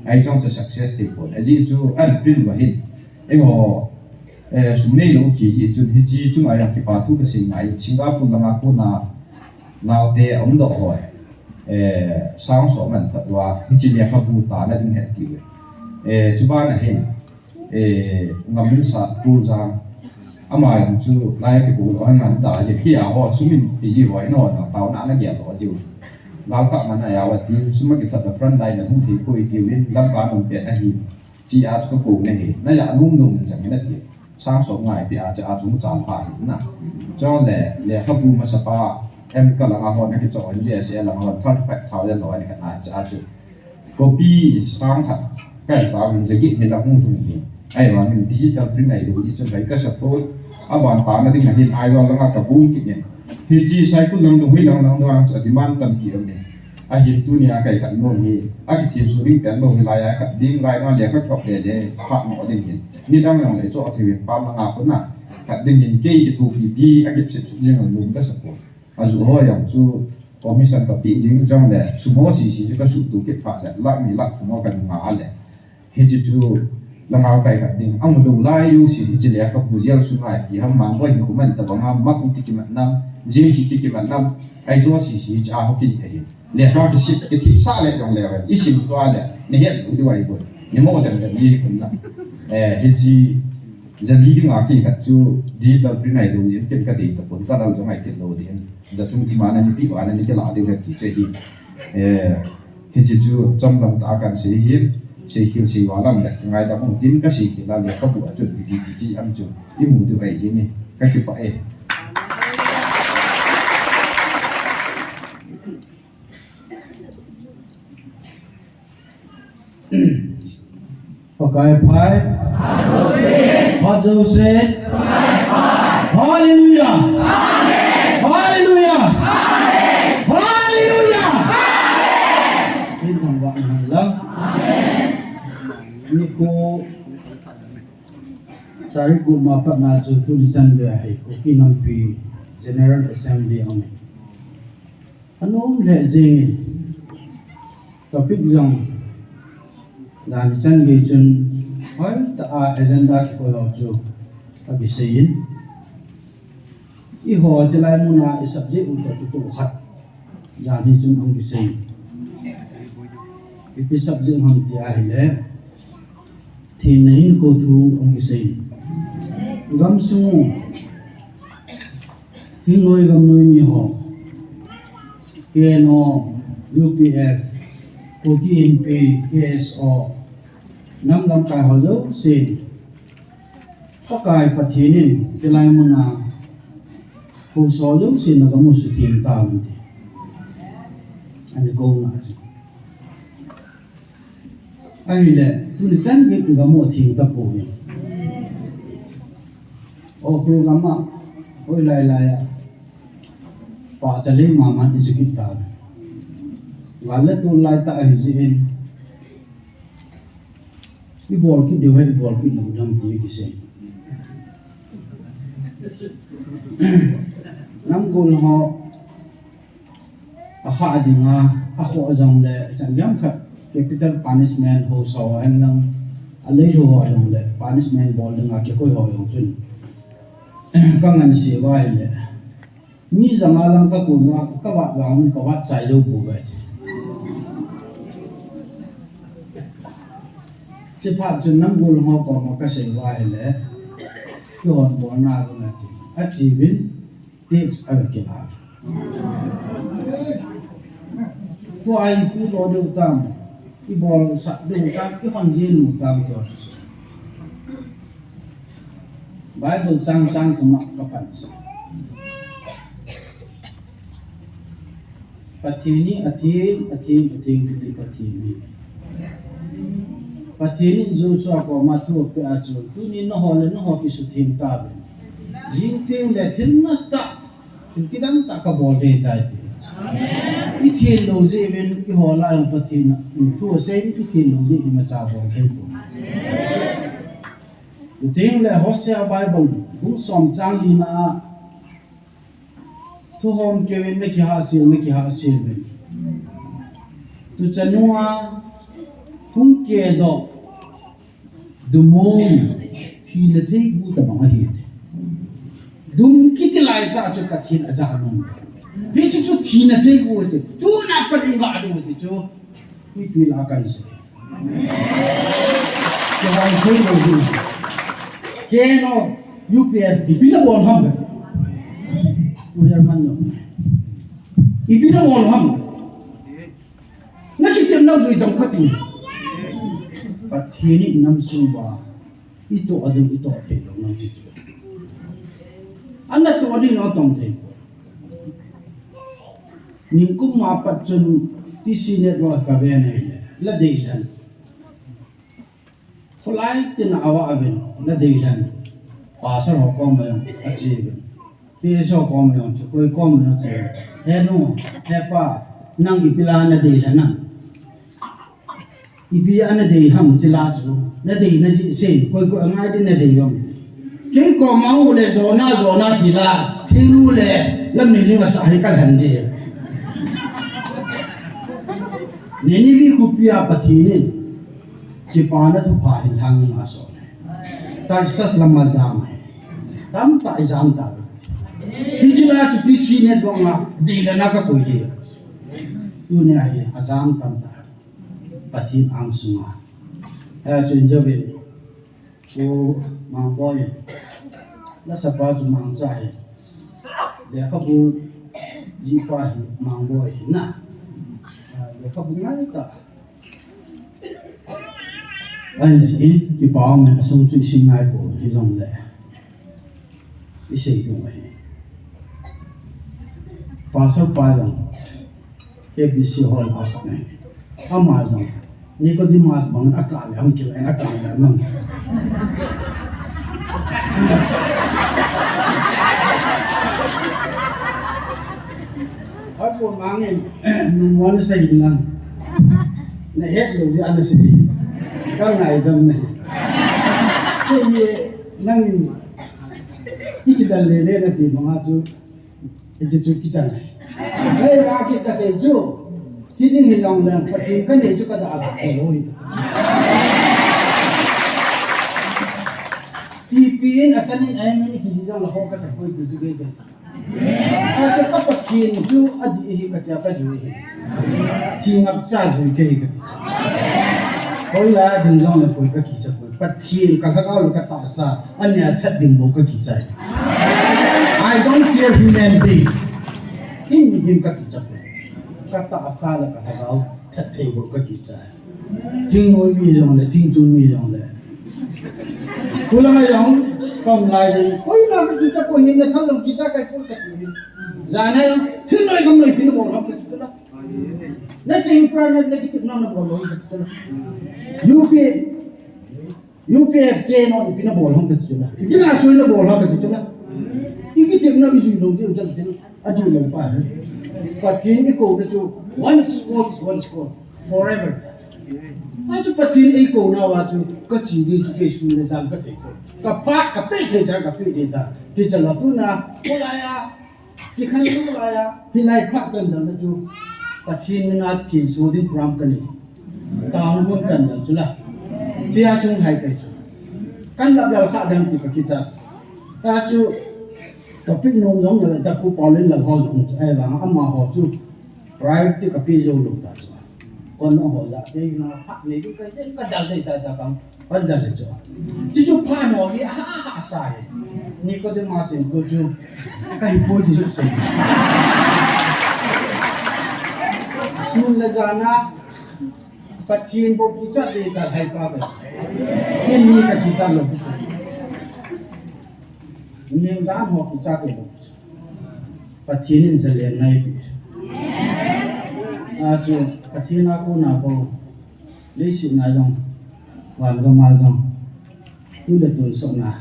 Ai chong cha success te ko. Aji chu an print ba hin. Eiho, eh, sum nei lo ki ji chun hichi chu ngai a ki pa thu ka sei ngai. Singapore langa ko na nau te om do hoi. Eh, sang so man that wa. Hichi lekhabu ta na ding he ti we. Eh, chu ba na hin. Eh, Ngamin Sat Pu Jang. Ama jong chu lai a kibol o han ngan ta je ki a ho sumin pi ji hoi no na tao na na ge to ji. Gal ka man a ya wa ti suma ki that na front line na hung thi ko i ti win lam ka nung pe na hi. Chi a chu ko ko ne hi. Na ya nung nung jang na ti. Sang so ngai pi a cha a chung chang pha hi na. Cho le lekhabu masa pa em ka langa ho na ki cho an je se langa ho thirty five thousand lo ni ka na cha chu. Copy sang khat, kai ta min jagi ni la hung hung hi. Ai wa min digital print ai lu i chun bai ka support. A ban ta na ding na hin ai wa langa ka bung ki nen. Hi chi sai ku lang du hui lang lang du ang cha demand tam ki am ni. A hin tunia kai kan no hi. A ki thim su ding pen no hi lai ai ka ding lai ma le ka thok le le. Pha no ding hin. Ni dang lang le cho a thei pa ma nga ko na. Ka ding hin kei ki thu pi pi a ki chip su jing lu ka support. A ju ho jong chu commission ka pe ding jong le, sumo sisi chu ka suhtup kit phat le, lakh ni lakh thum ka nga le. Hichi chu langa kai khat ding, a mu lou lai u si hichi le ka pu jel su ngai pi ham mang boi ku man ta banga mak ti ki man nam, jing ti ki man nam, ai jo sisi cha ho ki ji ahi. Le ka ki sip ki thip sa le jong le, i sim tua le, ni het u di wai ko, ni mo dem dem ni kun na. Eh, hichi jali ding a ki khat chu digital print ai lo jin ken ka dei ta pon ka dal jong ai kit lo ding. Jathum thim a na ni pi va na ni kila ding ka ti che hi. Eh, hichi chu chomlam ta kan sei hi, sei khil sei va lam le, ngaidam hung tin ka sei khil a le ka bu a chun pi pi pi chi am chu i mu ding ai ji ni, ka kipah e. Pakai pai. Phat jouse. Hallelujah. Ko tarik ko ma pat na chu tuni chan gei ahi, Kuki Nampi General Assembly ahi. Anom le jing in topic jong dan chan gei chun hoitah a agenda kikoi ho chu akisei in. Eiho chilai muna i subject u toh kitoh khat. Jan hi chun hung kisei. Ipi subject ham ti ahile, thenna hinkho thu hung kisei. Gamsung u, thingnoi gamnoi mi ho, K N O, U P F, Kuki Inpi, K S O, nam lamkai ho jousen, Pakai Pathen in chilai muna haosa ho jousen nagam u sutheng tauvin ti. Ani kouna chu. Ahile, tuni chan gei igam u theng tapouvin. O program a, hoilai lai a, pachat lei mama i chu kit tauve. Gal le tol lai tah ahi jeh in, ibol kit diu ahi, ibol kit lou ding ham ti kisei. Namgol ho, akha dinga, akhoh jongle, chan gei khat, capital punishment, haosa ho henlang, aleilou ho jongle, punishment bol dinga, kikoi ho jong chun. Kangansei uva ahile, mi janga lang kakon uva, kavat vang, kavat chai jou pouve. Chuphat chun namgol ho koma kasei uva ahile, kihon bolna vang ati. Achiuvin, text aga kila. Tua ipi bol diu tam, ibolsah diu tam, ihon jing diu tam tua chu. Bible chang chang thum a kapansah. Pathen hi atheng, atheng, atheng kiti Pathen ahi. Pathen in Joshua koma thu apeh a chu, tuni nangho le nangho kisutheng tauvin. Jing teng le thil nasatah, thil kidang tah kabol ding ahitai ti. Ithen lou jeh uvin eiho lah a Pathen in thu asei in ithen lou jeh uvin imacha bol thei poi. Chuteng le Hosea Bible bung som chang lina a, thuhom keuvin nakihahsel, nakihahsel uvin. Tuchan nunga hung kedoh dumong thina theigu tabang ahi. Dum kiti laitah chu Pathen aja nom. Hiche chu thina theigu ati. Tuna pat iga dong ati chu. Mipi lah a kansei. Kihon thei lou ding. K N O, U P F, ipi nabol ham. U German no. Ipi nabol ham. Nakitem nau jui dong kati. Pathen in namsung uva itoh a ding, itoh thei lou nang ti chu. Ana toh a ding nang tong thei. Nikum a pat chun T C Network kaven ahile, la deilen. Kholai tina ava uvin, la deilen. Pastor ho koma jong ache uvin. T S O koma jong chu, koi koma jong chu. He nu, he pa, nang ipi lah a nadeilen ham. Ipi a nadei ham ti lah chu. Nadeina jeh sei, koi koi angai ding nadei ham. Kei koma u le Jonah, Jonah ti lah, thil u le, lam ni ling asa hi kalhan ding. Nineveh khopi a Pathen in kipana thupha hin lhang in ason. Tarshish lam a jam e. Tamtah ijam tauve. Hiche lah chu T C Network a deilen a kakoi ding. Tunia hi ajam tamtah. Pathen angsunga. Hijeh chun jouvin. Chu Mangboi. Lasapa chu Mangcha ahi. Lekhabu jihpa hi Mangboi ahi na. Ah, lekhabu ngaitah. Ahin sei, kipa um e, asung chu isim ngai poi, hijongle. Isei ding ahi. Pastor pa jong, K B C hall a khat ahi. Ama jong, Nicodemus bang a kah le, hung kile a kah le, mang. Hoi po mang in, numon sei lang. Nahet lou ding ana sei. Ka ngaidam nei. Kei hi nangin i kidal le le na ti banga chu, i chu chu kichan. Hei, a ki ka sei chu. Hi ding hi long le, Pathen ka nei chu ka da a ko lo hi. Ti pi in a san in a in ki ji jong la ho ka sa ko i tu tu ke ke. Achu ka Pathen chu adih hi katia kajui hi. Thi ngap cha jui thei hi kati. Hoilai a ding jong le koi kakicha koi. Pathen ka lhagao le katahsa, ania that ding bou kakicha hi. I don't fear human being. Hin mihem kakicha koi. Katahsa le kalhagao that thei bou kakicha hi. Thingnoi mi jong le, thingchung mi jong le. Khulang a jong, kom lai ding. Koima kakicha koi hin, nathal jong kicha kai koi kati hin. Jan a jong, thingnoi gamnoi pina bol ham kati tula. Nasei pra na, nakitepna nabol lou kati tula. U P, U P F K non pina bol ham kati tula. Kina soi nabol ham kati tula. Ikitepna ijui lou ding kati tula. Adih lou pa hi. Pathen i kouna chu, once called is once called, forever. Achu Pathen i kouna uva chu, kachi ding chu kei sun le jan kathei koi. Kaphat, kapeh thei jan kapeh ding ta. Kicha la tuna, kolai a, kikhan tu lai a, hilai phat kan dal na chu, Pathen mina thinso ding program kanei. Town mun kan dal chu la. Tia chung hai kai chu. Kan lap lal kha dam ti kakicha. Ta chu, topic nom jong le ta Pu Paulin Lalhol jong chu, ahivang amaho chu priority kapeh jou lou ta chu. Kon ho la, kei na phat nei ding kai ding ka dal dei ta ta kang, kan dal le chu. Chu chu phat no hi ha ha sa hi. Nicodemus in ko chu, kahi poi ti chu sei. Sun le jan a, Pathen bou kicha dei ta thei pa ka. Ken ni kakicha lou. Nin dan ho kicha ke lou. Pathen in zalen nai pi. Achu, Pathen a kona bou. Leiset na jong, van gam a jong. Tu le tun sot na.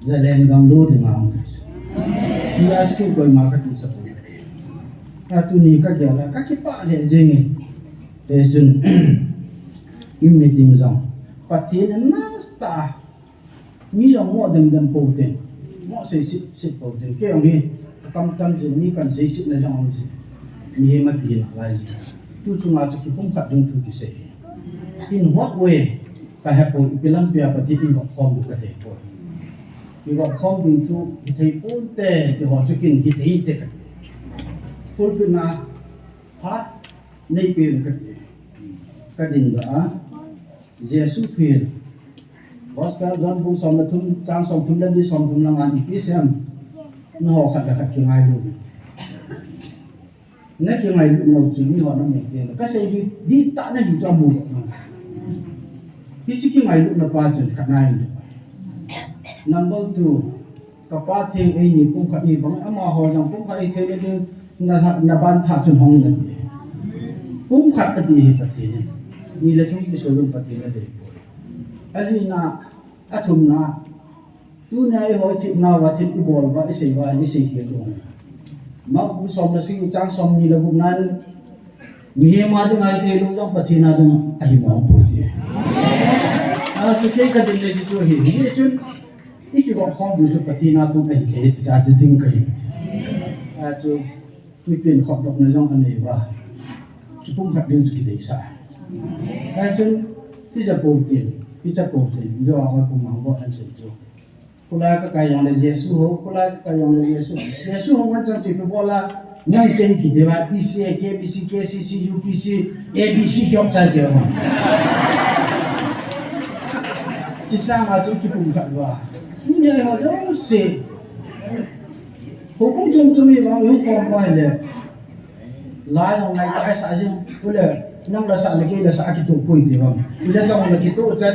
Zalen gam lou ding a um. Tia chu koima kakicha poi. Atuni kagel a, kakipah le jing e. Te chun, i meeting jong. Pathen in nasa ta. Mi jong mo dem dem pou tin, mo seiset set pou tin. Kei jong hi, kam tam jin mi kan seiset na jong um jin. Mihem a kina lai jin. Tu chunga chu kipumkhat ding thu kisei. In what way? Kahe pou, ipi lampi a Pathen in vop khom ding kathei pou. I vop khom ding thu, kithei ponte, ti ho chu kin kithei te ka. Pulpit na, phat, nei pen kati. Kadin doh a. Jesu thuhil. Gospel John bung som le thum, chang som thum le li som thum le nga ipi asei em. Nangho khat le khat kingailu. Nakingailu nau chu miho namu teng. Kasei hi, dihtah nahi chu amu doh nau. Hiche kingailutna pa chun khat nai. Number two. Kapa theng eini pumkhat ni bang, amaho jong pumkhat ni thei le ding, na, na ban tha chun hong in ati. Pumkhat ati hi Pathen in. Ni le thum kiso lum Pathen in adei poi. Alina, athumna, tunia eiho thepna uva thep ibol uva, isei uva, isei khel u. Mark bung som le sagi chang som ni le gup nan, mihem a dinga ithei lou jong Pathen a dinga ahi mong poi ti. Achu kei kadin le chu hi, hichun, I kivop khom diu chu Pathen a kon ahi thei, tia chu ding kahi. Achu, mipin khopdohna jong anei uva. Kipumkhat ding chu kideisah. Achu, tija pou tin, tija pou tin, jo a hoi pumang bou ahin sei chu. Khulai kakai jongle Jesu hou, khulai kakai jongle Jesu. Jesu hou ngan chan chu ipi bol a, Nang kei kiti uva, E C A, K B C, K C C, U P C, A B C kihop chai kei uva. Chusanga chu kipumkhat uva. Tunia eiho jouse. Houbung chom chom hi vang, hung kom uva hile. Lai jong ngai kaisah jing, ule, nang la sah le kei la sah kitoh poi ti vang. Ule jong la kitoh chat,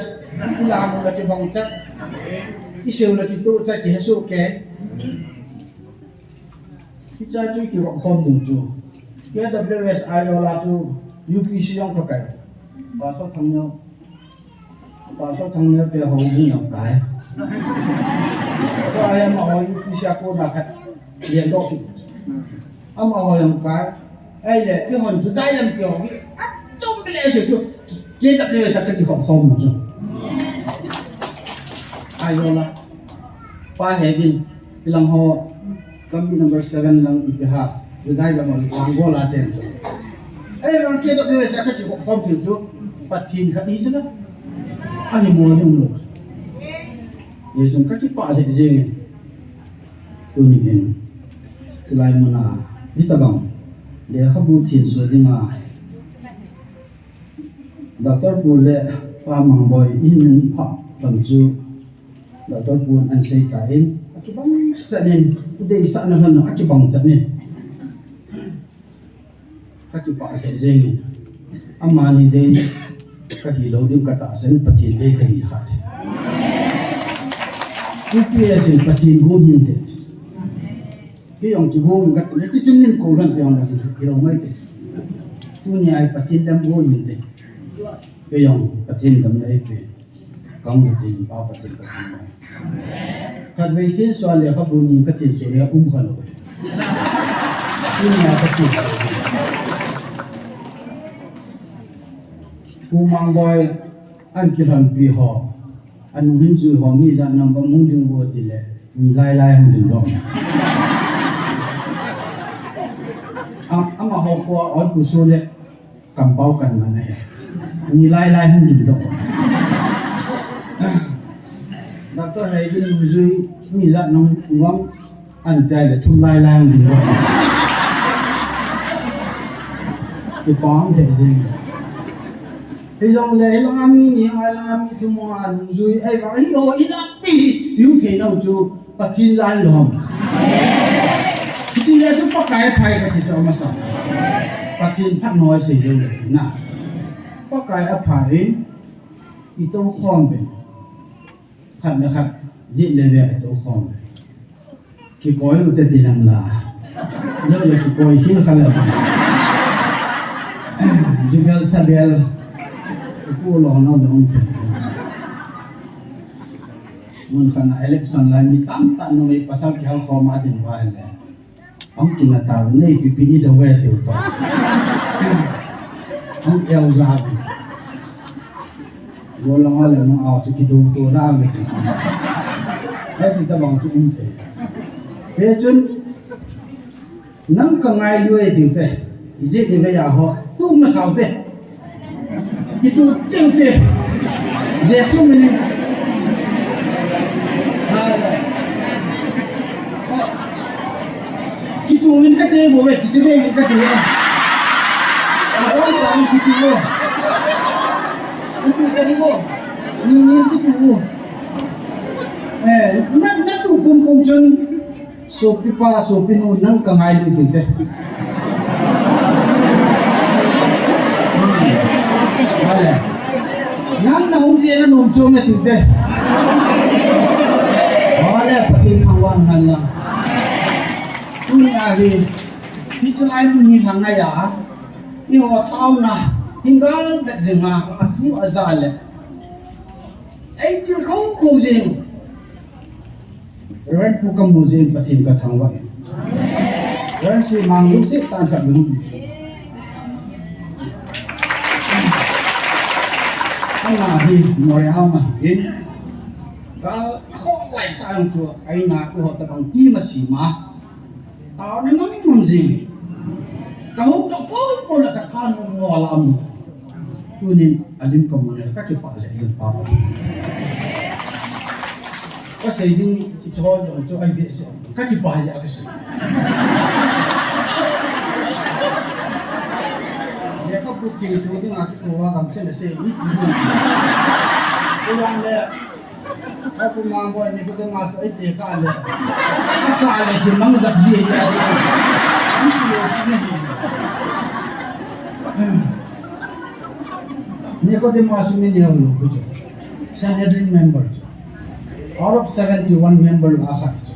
ila la kibang chat. Isei u la kitoh chat kihe soh kei. Hiche chu i kivop khom ding chu. K W S a jola chu U P C jong kakai. Pastor Thangneo. Pastor Thangneo te hou ding jong kai. Tua hi amaho U P C a kona khat. Len doh kit. Amaho jong kai. Ahile, eihon chu dailam kihou hi. Atum bile se chu. K W S a kakivop khom chu. Ai, yola. Pa he din, ilang ho, lampi number seven lang ipi ha, July jam lang gola chen chu. Ei, lang K W S a kachi ko kom thil chu, Pathen khat hi chu na. Ahi mo ding lo. Ye chun kakipah lheh jeng. Tuni hin, chulai muna, hitabang, lekhabu thenso dinga, Doctor Pu le Pa Mangboi in min pha lam chu Doctor Pu in asei tan, akibang chan in, ideisahna lhon akibang chan in. Kakipah lheh jeng in. Amani dei kahi lou ding katahsan, Pathen dei kahi kha. U P S in Pathen gon hinte. Kei jong chu gon kate, ti chun min ko lhon te jong hilou mai te. Tunia hi Pathen dam gon hinte. Kei jong Pathen dam nei te. Kang Pathen, Pa Pathen, Pathen. Khatvei thenso a lekhabu ni kathenso le um kha lou. Tunia kathenso. Pu Mangboi, an kilhonpi ho. Anung hin jui ho, mi jat nam bang hung ding vo tile, ni lai lai hung ding doh. Am, amaho khoa, on pu su le, kampau kan man ahi. Ni lai lai hung ding doh. Doctor Haibin jui, mi jat nung ngom, an tai le thum lai lai hung ding doh. Kipah lheh jeng. Hijongle, hilanga mi ni, hilanga mi thum a nung jui, ei, ba, hi, o, ijat pi, i um thei nau chu. Pathen lai lom. Hiche le chu Pakai aphai kati chu amasa. Pathen phat noi sei lou le na. Pakai aphai in, i tou khom pen. Khat le khat, jet le ve i tou khom pen. Kikoi u te ti lang la. Lou le kikoi hin kha le. Jubel sabel. Ipu lo no dong. Mun khat a election lai mi tamtah numei pasal kihal khom a din uva ahile. Hung kina tau nei pipi ni dou ve tiu to. Hung el ja. Go lang a le nung a chu kidou to na me. Hiti tabang chu um thei. Hichun Nang ka ngailu e tiu te. Ijeh inem vei a ho. Tu masau te. Kitu cheu te. Jesu minin. Ha. Kitu in kate bo ve, kitu ve in kate. Adon sa in kitu bo. Kitu kate bo. Ni ni kitu bo. Eh, na, na tu kum kum chun. Sopipa, sopinu, nang ka ngailu tiu te. Vale. Nang na hung jeh na nom chom e tiu te. Vale, Pathen thangvah hen lang. Tunia hi, hiche lai mun hi lhang ngai a. Eiho taona, hin gal vet jing a, athu aja le. Ei til khou khou jing. Reverend Pu kamu jeh in Pathen kathangvah. Reverend Simang lungset tah in kalung. Ama hi Moreh a um ahin. Ka khonglai tah in chu, aina eiho tabang team asem a. Taona mang mang jing. Ka hung doh pou pou le ka thanop ngol a um. Tunin alim ka mu le ka kipah le jin pa. Ka sei ding i choi jong chu ai behseh. Ka kipah le ka sei. Lekhabu thil chu ding a kiko a kam se le sei ni. Ku yang le Apu Mangboi Nicodemus toh eite kah le. Akah le thil mangjak ji ahi. Nicodemus chu mi neo lou pi chu. Sanhedrin member chu. Out of seventy-one member lah a khat chu.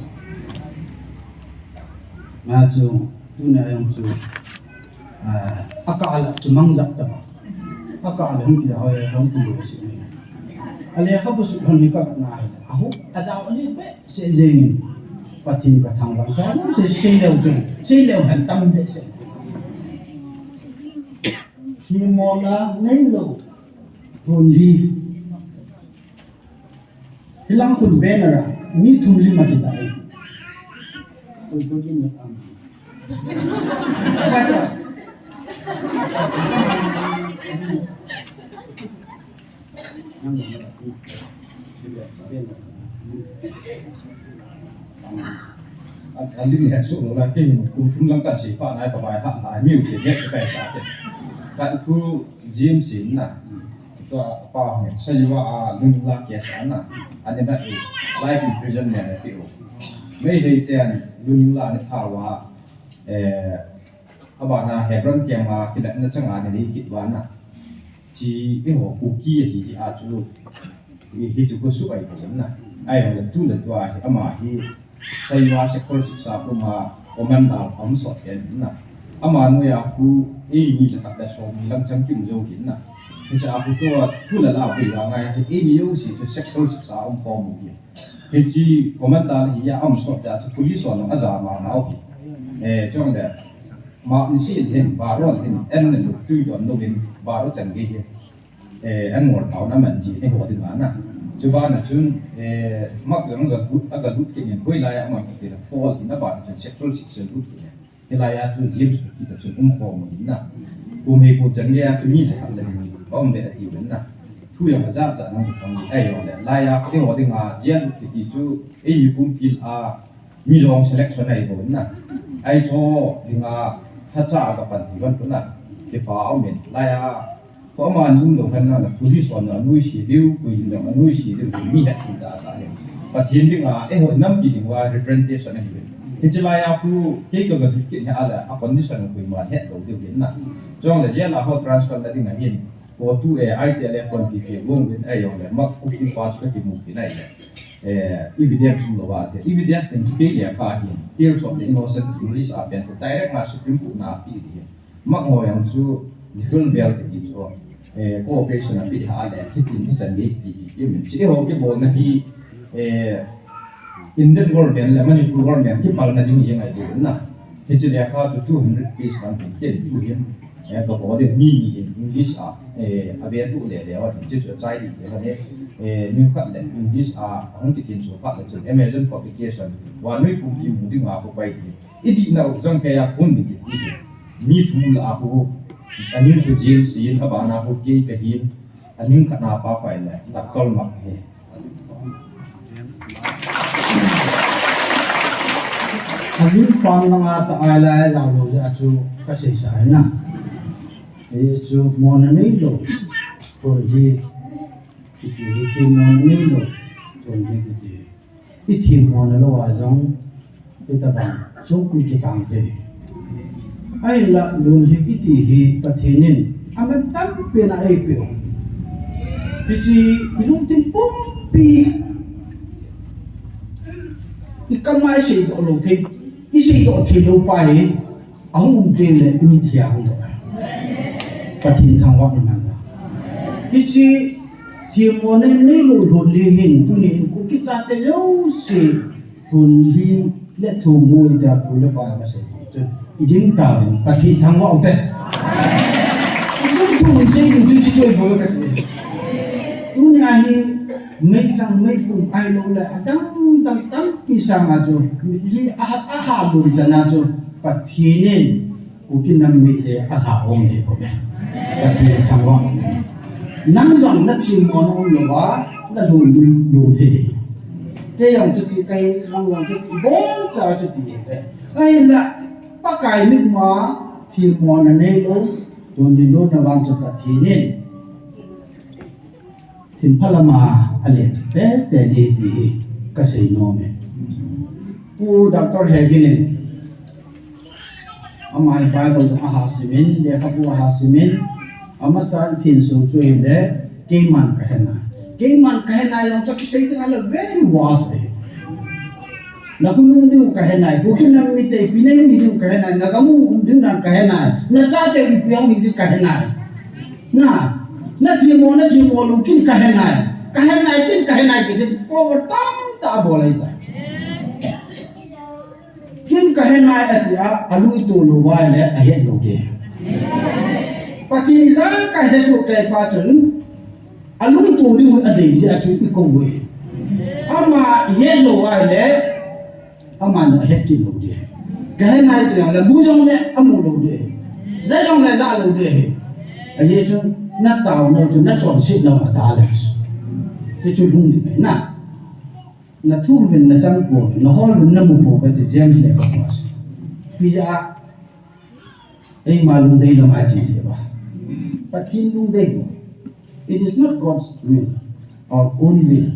Nga chu, tuna jong chu. Ah, akah le chu mangjak ta ba. Akah le hung kila hoi, hung kila si ni. Ale khabu sut hon ni ka na. Ahu, ajao ni behseh jeng in. Pathen kathangvah. Jao sei, sei leu jeng. Sei leu hen tam behseh. Ni mo la nei lou. Hon li. Langkhun banner a mi thum lim akitah e. Koi koi lim na tam. A, a lim het suh lou na, kei hin kum thum lang kan sei pha nai, ka vai hat nai, music het ka sa te. Kan khu James in na. Tua pa hon, Sayuva a lungla kisa na. Ani na e, life imprisonment ati u. Meitei ten lungla ni pha uva, eh, abana Hebron kiang a kilatna chang a ni kit uva na. Chi eiho Kuki ahi hi a chu. Hi, hichu khu su ai ko na. Ai ho le tu le tua hi ama hi Sayuva Sector six a kum a commander a um sot ten na. Ama noiya khu eimi jakhat le som lang chang kim jo hin na. Hiche a khu tua khu la la pui la ngai hi eimi jouse chu Sector six a um khom u hi. Hiche commander hi a um sot ya chu police hon a jama nau hi. Eh, chong le. Ma in si hin, barol hin, en ne lu, tui don lu hin, barol chan gei hin. Eh, an ngol pau na man ji, eiho ding a na. Chu bana chun, eh, mak lang ga gut, aga lut kit in, hoilai a man kit in, fall in a bana chun, Sector six a lut kit in. Hilai a chun James kit a chun um khom in na. Kum hei kum chan gei a chun mi jakhat le, um be ati in na. Thu jong a ja ja nang thang, ai jong le. Lai a, eiho ding a, jail kiti chu, eimi pumpin a, Mizo selection ahi bou na. Ahi chu dinga thacha a kapan ti ban tu na. Kipa um in lai a. Ko ama nung lo khan na police hon na nuisat diu, koi in na nuisat diu, mi het ti ta ta ni. Pathen dinga, eiho nampi dinga representation ahi bou. Hiche lai a khu, kei ka ga bit kit hi a la, a condition koima het lou diu hin na. Chong le jail a ho transfer na dinga hin. Ko tu e, ai te le kon pi pi wong win ai jong le, mak ku pi pa chu ka ti mu pi nai le. Eh, evidence um lou va te. Evidence ning chu kei le kha hin. Tears of the innocent English a pen ko direct na Supreme Court na pi di hin. Mak ngo jong chu deferral bail ti ti chu. Eh, cooperation a pi ha le, hitin hi chan gei ti ti ti min. Chi ho kibol na hi, eh, Indian government le Manipur government kipal na ding jeng ai di na. Hiche le kha chu two hundred page kan hin ken tu hin. Eh, ka bol le mi ni English a, eh, a ve tu le le wa hin chu chu chai di le wa ne. Eh, ni khat le English a, hung ti tin su khat le chu Amazon publication. Wa nui kum ki mu ding a ko pai di. I di na u jang ke ya kun ni ki. Mi thum la a ko. A ni ko James in a ba na ko ke ka hin. A ni khat na pa pai le. Ta kol mak he. A lim pan langa ta ai lai lau lou jeh a chu ka seisa ahi na. Hichu mona neilou. Kon hi kiti hi chu mona neilou. Kon hi kiti. I themmona lou a jong, i tabang, sungkul kitang te. Ahinla, lunghi kiti hi Pathen in, aman tampi na eipeh u. Hiche, i lungthim pumpi, i kam a i seidoh lou thei, i seidoh thei lou pa hi, ahung um teng le, i mitthi a hung doh. Pathen thangvahna man ta. Hiche, themmona neilou lunghi hin, tuni in Kuki chate jouse, Lunghi le thumui tia pu le pa kasei chu. I ding tauvin Pathen thangvah u te. I chung thu min sei ding chu chi choi bol ka ti. Tuni a hi meichang meipum ahilou le adang dang tampi sanga chu. Hi a hat a ha lun chana chu. Pathen in Kuki nam mite alha ong le ko be. Pathen thangvah. Nang jong na themmona um louva, na lungding lung thei. Kei jong chuti, kei jong jong chuti, boncha chuti ve. Ahinla, Pakai mitmu a themmona neilou, lungding lung na vang chu Pathen in. Thil pha lama alen tete ding ti hi kasei nom e. Pu Doctor Hegin in ama hi Bible dong aha simin, lekhabu aha simin, amasa thinso chu hile, keiman kahe nai. Keiman kahe nai jong chu kisei ding ahile very worst e. Na khonung ding kahe nai, Kuki nam mite ipi nahung hi ding kahe nai, na gam hung um ding dan kahe nai, na chate ipi hung hi ding kahe nai. Na, na themmo, na themmo lou, kin kahe nai. Kahe nai, kin kahe nai, kiti, ko tamtah abol ahitai. Kin kahe nai ati a, alung ito lou vai le, ahet lou te. Pathen in jong kahe soh kei pa chun, alung ito ding adei jeh a chu ikou ve. Ama ihet lou ahile, aman ahet kit lou ding. Kahet nai ti jongle, mu jongle amu lou ding. Ja jongle ja lou ding. Ajeh chu nataonau chu nachonsetnau a dalha chu. Hichu lhung ding ahi na. Nathum uvin nachang pouve, nahol uvin namu pouve ti James lekhabu a asei. Hijeh a Eima lungdei lama iche jeh uva. Pathen lungdei bou. It is not God's will, our own will.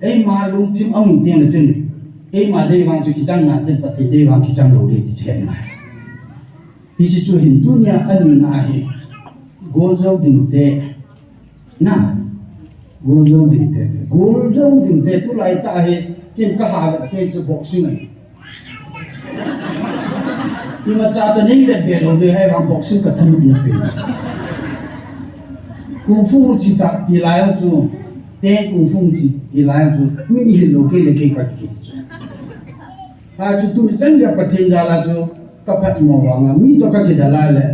Eima lungthim amu teng le chun, eima dei vang chu kichang nante, Pathen dei vang kichang lou ding ti chu het ngai. Hiche chu hin tunia anina hi, goljou dingte, Na, goljou dingte, goljou dingte, tulai tah hi, ken kaha vet pen chu boxing ahi. Imacha toh nei vet be lou ding, ahivang boxing kathanopna pen. Kung fu chi tah ti lai chu, te kung fu chi ti lai chu, mi ihil lou kei le kei kakihil chu. Achu tuni chan geiya Pathen jal'a chu kaphatmo vanga, mi toh kakidalha le,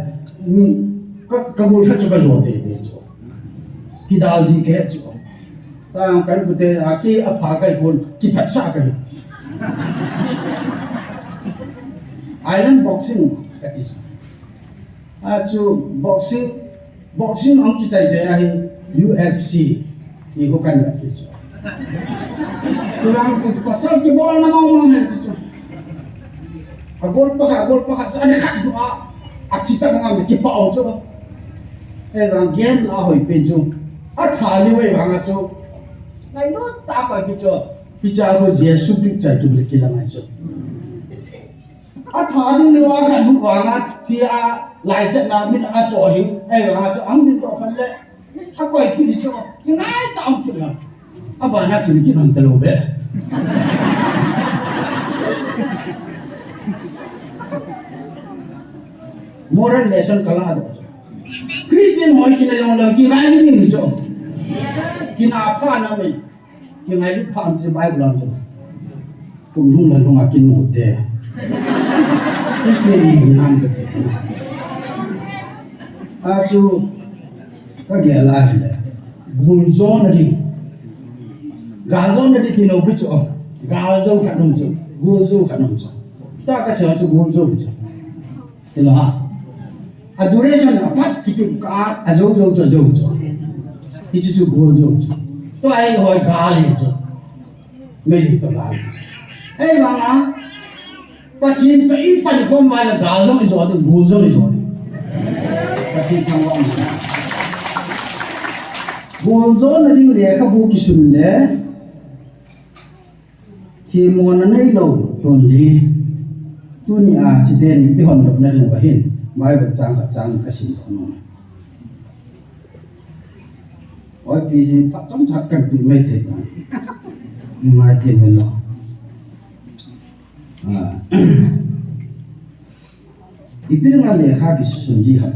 mi ka, kagol khat chu kajo teitei chu. Kidal ji kahet chu. Tang kan pute a kei apha kahi pon, kiphatsah kahi. Island boxing kati chu. Achu boxing, boxing ahung kichai chai ahi U F C. Iho kan la ki chu. Chulang ku pasal kibolna mong mong he chu. Agol pakhat, agol pakhat, ani khat chu a, athi ta ngam kipah chu. Eivang game la hoi pen chu. Atha li hoi vang a chu. Ngai nu ta pa ki chu. Kicha ho Jesu picture kibol kilang ai chu. Atha ding le wa khat nu vanga, tia laichatna min acho hing, eivanga chu ang ding toh khat le, akoi kit chu, kingai ta ang kit la. Abana chu kit hon talou be. Moral lesson kala do chu. Christian hoi kina jong le, kingai ding chu. Kina pha na me. Kingailut pha am ti Bible a chu. Kum lhung le lhung a kin mu te. Christian ni bu nan ka ti. Achu kagel a le. Goljona ding. Galjona ding ti lou pi chu. Galjou khat um chu. Goljou khat um chu. Ta kasei chu goljou chu. Hello ha. Adoration aphat kitup kah a ajou jou chu, ajou chu. Hiche chu goljou chu. Tua hi hoi gal hi chu. Meilhei toh gal. Eivanga Pathen toh ipan khom uva le gal jong ijo ding, gol jong ijo ding. Pathen thangvah in. Goljona ding lekhabu kisun le Themmona neilou lhon li. Tunia chuteni ihon dopna diuva hin Bible chang khat chang kasim lhon nung. Oi, pi hi phat chomcha kanpeh mai thei tan. Ngai thei mai lou. Ah. Ipi dinga lekha kisun ji ham.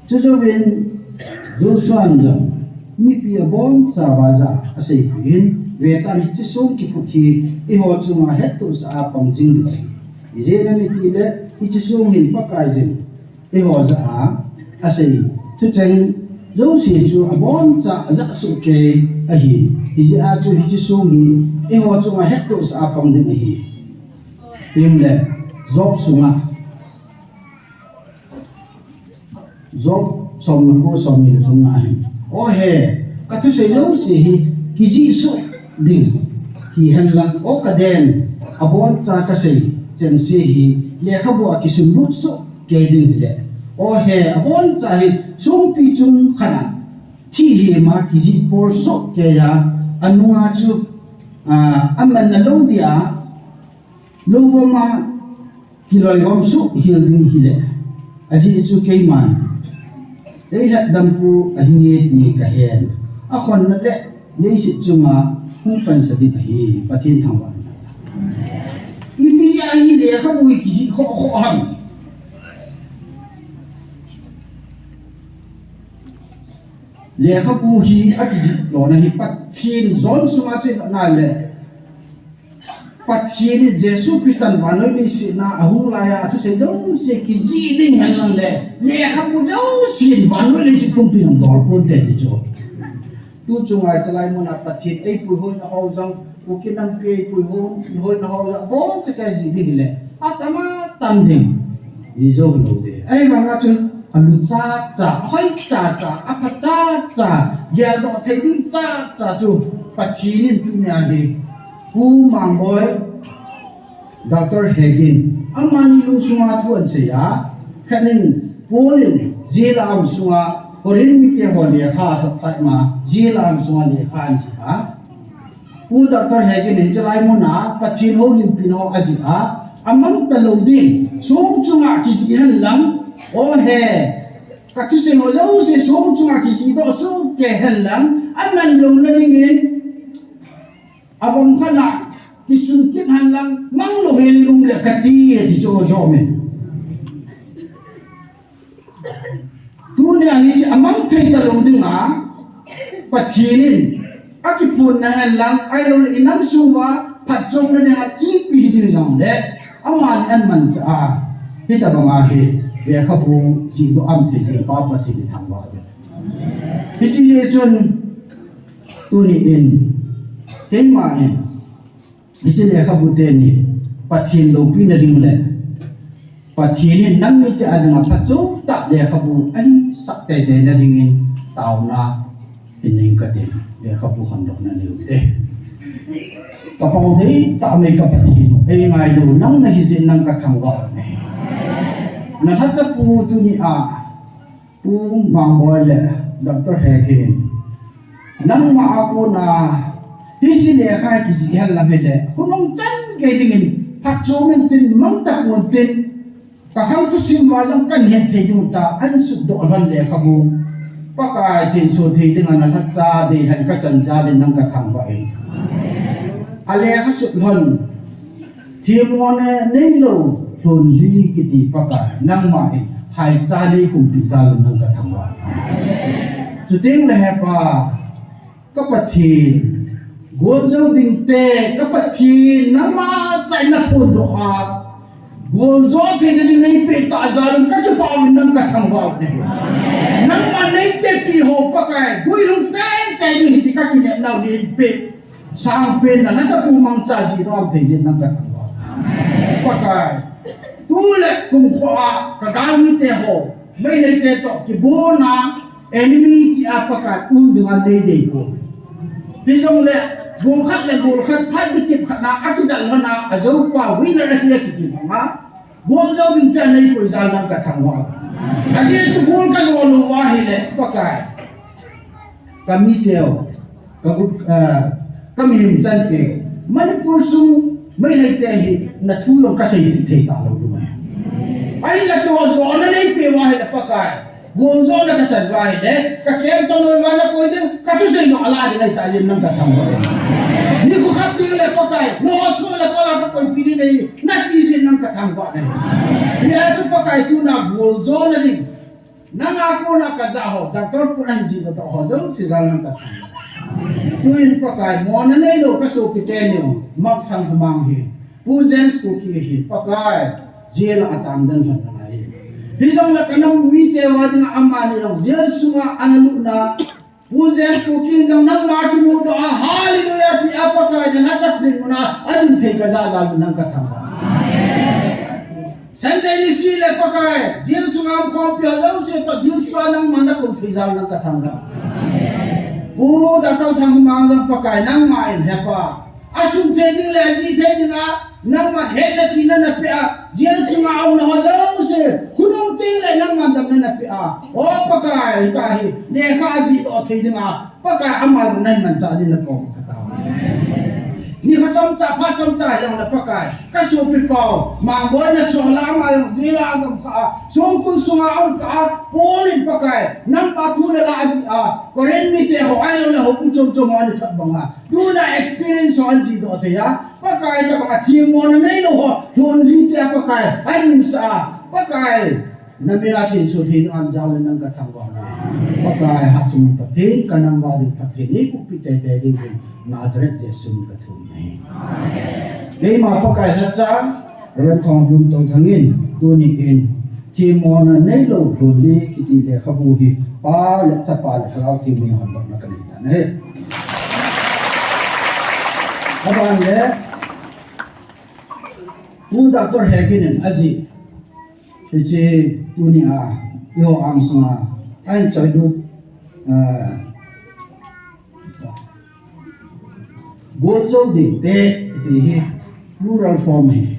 Chujouvin Joshua'n jong mipi abonchauva jah a aseipeh in, vetan hiche song kiphut hi eiho chunga hettohsah a pang jing ding ahi. Ijeh inem itile hiche song hin Pakaiyin eiho jah a asei thucheng jouse chu aboncha ajah soh kei ahi. Hijeh a chu hiche song hi eiho chunga hettohsah a pang ding ahi. Tin le, Job sunga. Job som le ko, som ni le thum na hin. O he, kathusei jouse hi kijih soh ding hihen lang, o kaden, aboncha kasei chengse hi lekhabu a kisunlut soh kei ding hile. O he, aboncha hi songpi chung khat a thi hi ama kijih pol soh kei a, anunga chu, a, amanna lou dia, Lou voma kiloi vom suh hel ding hile, ajeh chu keiman eilhat dampu ahinge ti kahen. Akhonna le leiset chunga hung pansa ding ahi, Pathen thangvah. Ipi ahi lekhabu hi kijih khoh khoh ham. Lekhabu hi akijih lona hi Pathen jon sunga chu nale. Pathen in Jesu Christa vannoi leiset a ahung laiya athusei jouse kijih ding hen lang le, lekhabu jouse in vannoi leiset pumpi in dol ponte ti chu. Tu chunga chalai muna Pathen eipui hoina ho jong, Kuki nampi eipui ho, hoina ho jong, aboncha kijih ding le, atam atam ding. Ijou lou ding. Ahivanga chun, alu chacha, ahoi chacha, apha chacha, geldoh thei ding chacha chu Pathen in tunia hi Pu Mangboi, Doctor Hagin, amani lungsunga thu ahin seiya, khat in Paul in jail a um sunga Corinth mite ho lekha athot phat ma, jail a um sunga lekha ahin seiya. Pu Doctor Hagin in chalai muna Pathen houlimpi ho ajih a, amang talou ding, song chunga kijih hen lang, o he, kathusei ho jouse song chunga kijih doh sohkei hen lang, aman louna dingin, avom khat a kisun kit hen lang, mang lou hen lang le kati, ati chu jom in. Tunia hiche amang thei talou dinga, Pathen in akiphonna hen lang, ahilou le inam sunga phatchomna dinga ipi hi ding jong le, amani amanchah a, hitobanga hi lekhabu jih doh aum thei jeh pa Pathen ithangvah uve. Hiche jeh chun, tuni in, keima in, hiche lekhabu teni Pathen loupina ding le Pathen in nam mite a dinga phatchom tah lekhabu ahin sah teitei na dingin taona hin nei kate, lekhabu khondohna nei ute. Ka pau deitah mai ka Pathen, eingailu nang nahi jeh in nang kathangvah uve. Nalhacha pu tunia Pu Mangboi le Doctor Hagin, nangma a kona hiche lekha kijih hen lang hile, khonung chan gei dingin phatchom intin, mang tapon tin, kakhang thusim uva jong kahin het thei diu ta, ahin sutdoh lhon lekhabu, Pakai thenso thei dinga nalhacha deilhen kachan jal in nang kathangvah e. Alekha sut lhon, themmona neilou lhonli kiti Pakai, nangma in haicha neikhumpi jal in nang kathangvah e. Chuteng le hepa, ka Pathen, goljou dingte, ka Pathen, nangma tah in naphondoh a, goljou theina ding neipeh tah jal in kakipah uvin nang kathangvah uve. Nangma neitepi ho Pakai, guilhung teitei ding hiti kakinepnau neipe, sangpen nalhacha pu mangcha jih doh aum thei jeh in nang kathangvah uve. Pakai, tu le kumkho a kagalmite ho, Meiteite toh kibona, enemy tia Pakai um dinga neidei poi. Hijongle, gol khat le gol khat, phat bitip khat na akidal lhon a, ajoupa winner ahi akiti banga, goljou dingte neikoi jal nang kathangvah uve. Ajeh chu gol kajo lou uva ahile, Pakai, kamite ho, ka, ah, kamihem chante, Manipur sung Meiteite hi nathu jong kaseipeh thei talou ding ahi. Ahinla keiho jona neipeh uva ahile Pakai, goljona kachan uva ahile, ka camp toh noiva nakoi ding, kathusei jong alah ding ahitai jeh in nang kathangvah e. Nikho khat teng le Pakai, nangho soh le kola kakoipi ding ahi, nati jeh in nang kathangvah e. Hijeh chun Pakai tuna goljona ding, nanga kona kajah ho, Doctor Pu ahin jih doh ho jouse jal nang kathangvah e. Tuin Pakai, mona neilou kasopi teni, Mak Thangkhomang hi, Pu James Kuki hi, Pakai, jail a atangdan lhon nalai. Hijongle kanam mite uva dinga amani jong jail sunga analuhna, Pu James Kuki in jong nangma kimudoh a, hallelujah tia Pakai nalhacha pin muna adin thei kajah jal un nang kathangvah. Sunday niseh le Pakai, jail sunga umkhompi ho jouse toh dilsa nangma nakou thei jal nang kathangvah. Pu Doctor Thangkhomang jong Pakai nangma in hepa, asum thei ding le ajih thei dinga, nangma hetna chihna napeh a, jail sunga aumna ho jouse, khonung teng le nangma damna napeh a, o Pakai, hitahi lekha ajih doh thei dinga, Pakai ama jong nahin manchah ding nakom kate. Nikho chomcha, phat chomcha hijongle Pakai, kasopi pau Mangboi nasol a ama jong jail a agam kha a, songkul sunga aum kha a, Paul in Pakai, nangma thu le la ajih a, Corinth mite ho ahilou le houbung chom chom ho ana thot banga, tuna experience ho ahin jih doh thei a, Pakai, tabanga themmona neilou ho, lhonli tia Pakai, ahin sah a, Pakai, Na min a chin su thin an jao le nang ka thangvah. Pakai hachung Pathen ka nangvah ding Pathen nei pupi tete ding ding Nazareth Jesu min ka thum nei. Keima Pakai hacha Reverend Thongdun Tongthang in tuni in themmona neilou lhun li kiti lekhabu hi Pa le Chapa le Lhagao Theng min hon bak na ka nei ta nei. Aban le Pu Doctor Hegin in ajih. Hiche tunia, eiho angsunga, ahin choilut, ah, Goljou ding te, ti hi, plural form hi.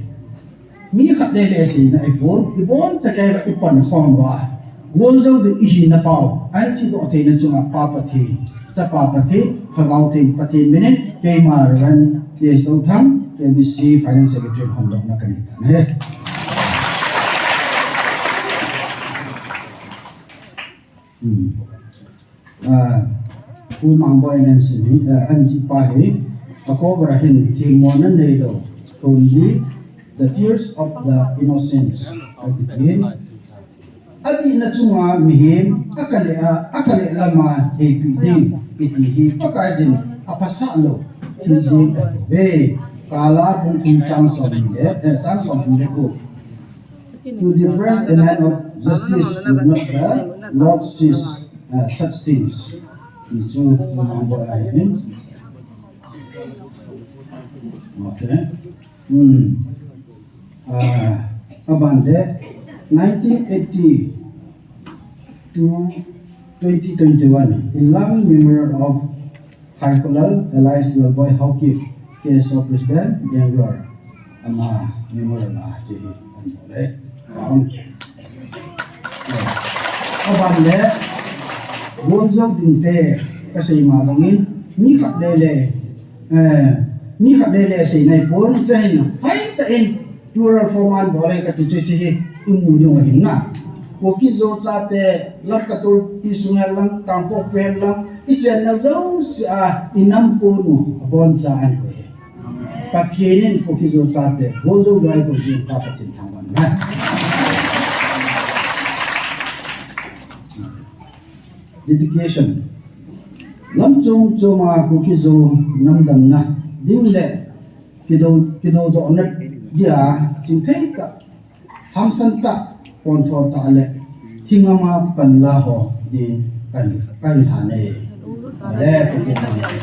Mi khat le le seina ahipon, ibon chakei va ipan khom va. Goljou ding ihina pau, ahin chedoh theina chunga Pa Pathen, Chapa Pathen, Lhagao Theng Pathen minin, keima Reverend T S Touthang, K B C Finance Secretary hon dohna ka nei tan ahi. Hmm. Ah, Pu Mangboi in ahin sim hi, ah, ahin jih pa hi, a cover a hin themmona neilou, lhun li, The Tears of the Innocent, akiti in. Adihna chunga mihem, akale a, akale lama heipeh ding, kiti hi, Pakaiyin aphasah lou thil jeng ahi ve. Kala bung thum chang som le, eh, chang som le gup. To deprive a man of justice would not the Lord cease, uh, such things. Ti chu Pu Mangboi ahi. Okay. Hmm. Ah, aban le, nineteen eighty to twenty twenty-one, in loving memory of Khaikhulal alias Lalboi Haokip, K S O President, Bangalore. Ama memorial a hiche hi ahin bol e. Aum. Aban le, goljou ding te, ka sei ma bangin, mi khat le le, eh, mi khat le le seina ahipon, chuhin, hoitah in, plural form a ahin bol e kati chu hiche hi, imu diu ahin na. Kuki-Zo chate, Lamka tulpi sung hen lang, Kangpokpi hen lang, ichenna jouse a, inam kon u, aboncha ahin koi e. Pathen in Kuki-Zo chate, goljou ding ahi koi jin, Pa Pathen thangvah in. Dedication. Lam chom chom a Kuki-Zo nam damna ding le kido, kidodohna dia, chingthei tah, hangsan tah, pontho tah le, thingam a panla ho din kahin, kahin lhan e. Ale, Pathen thangvah in.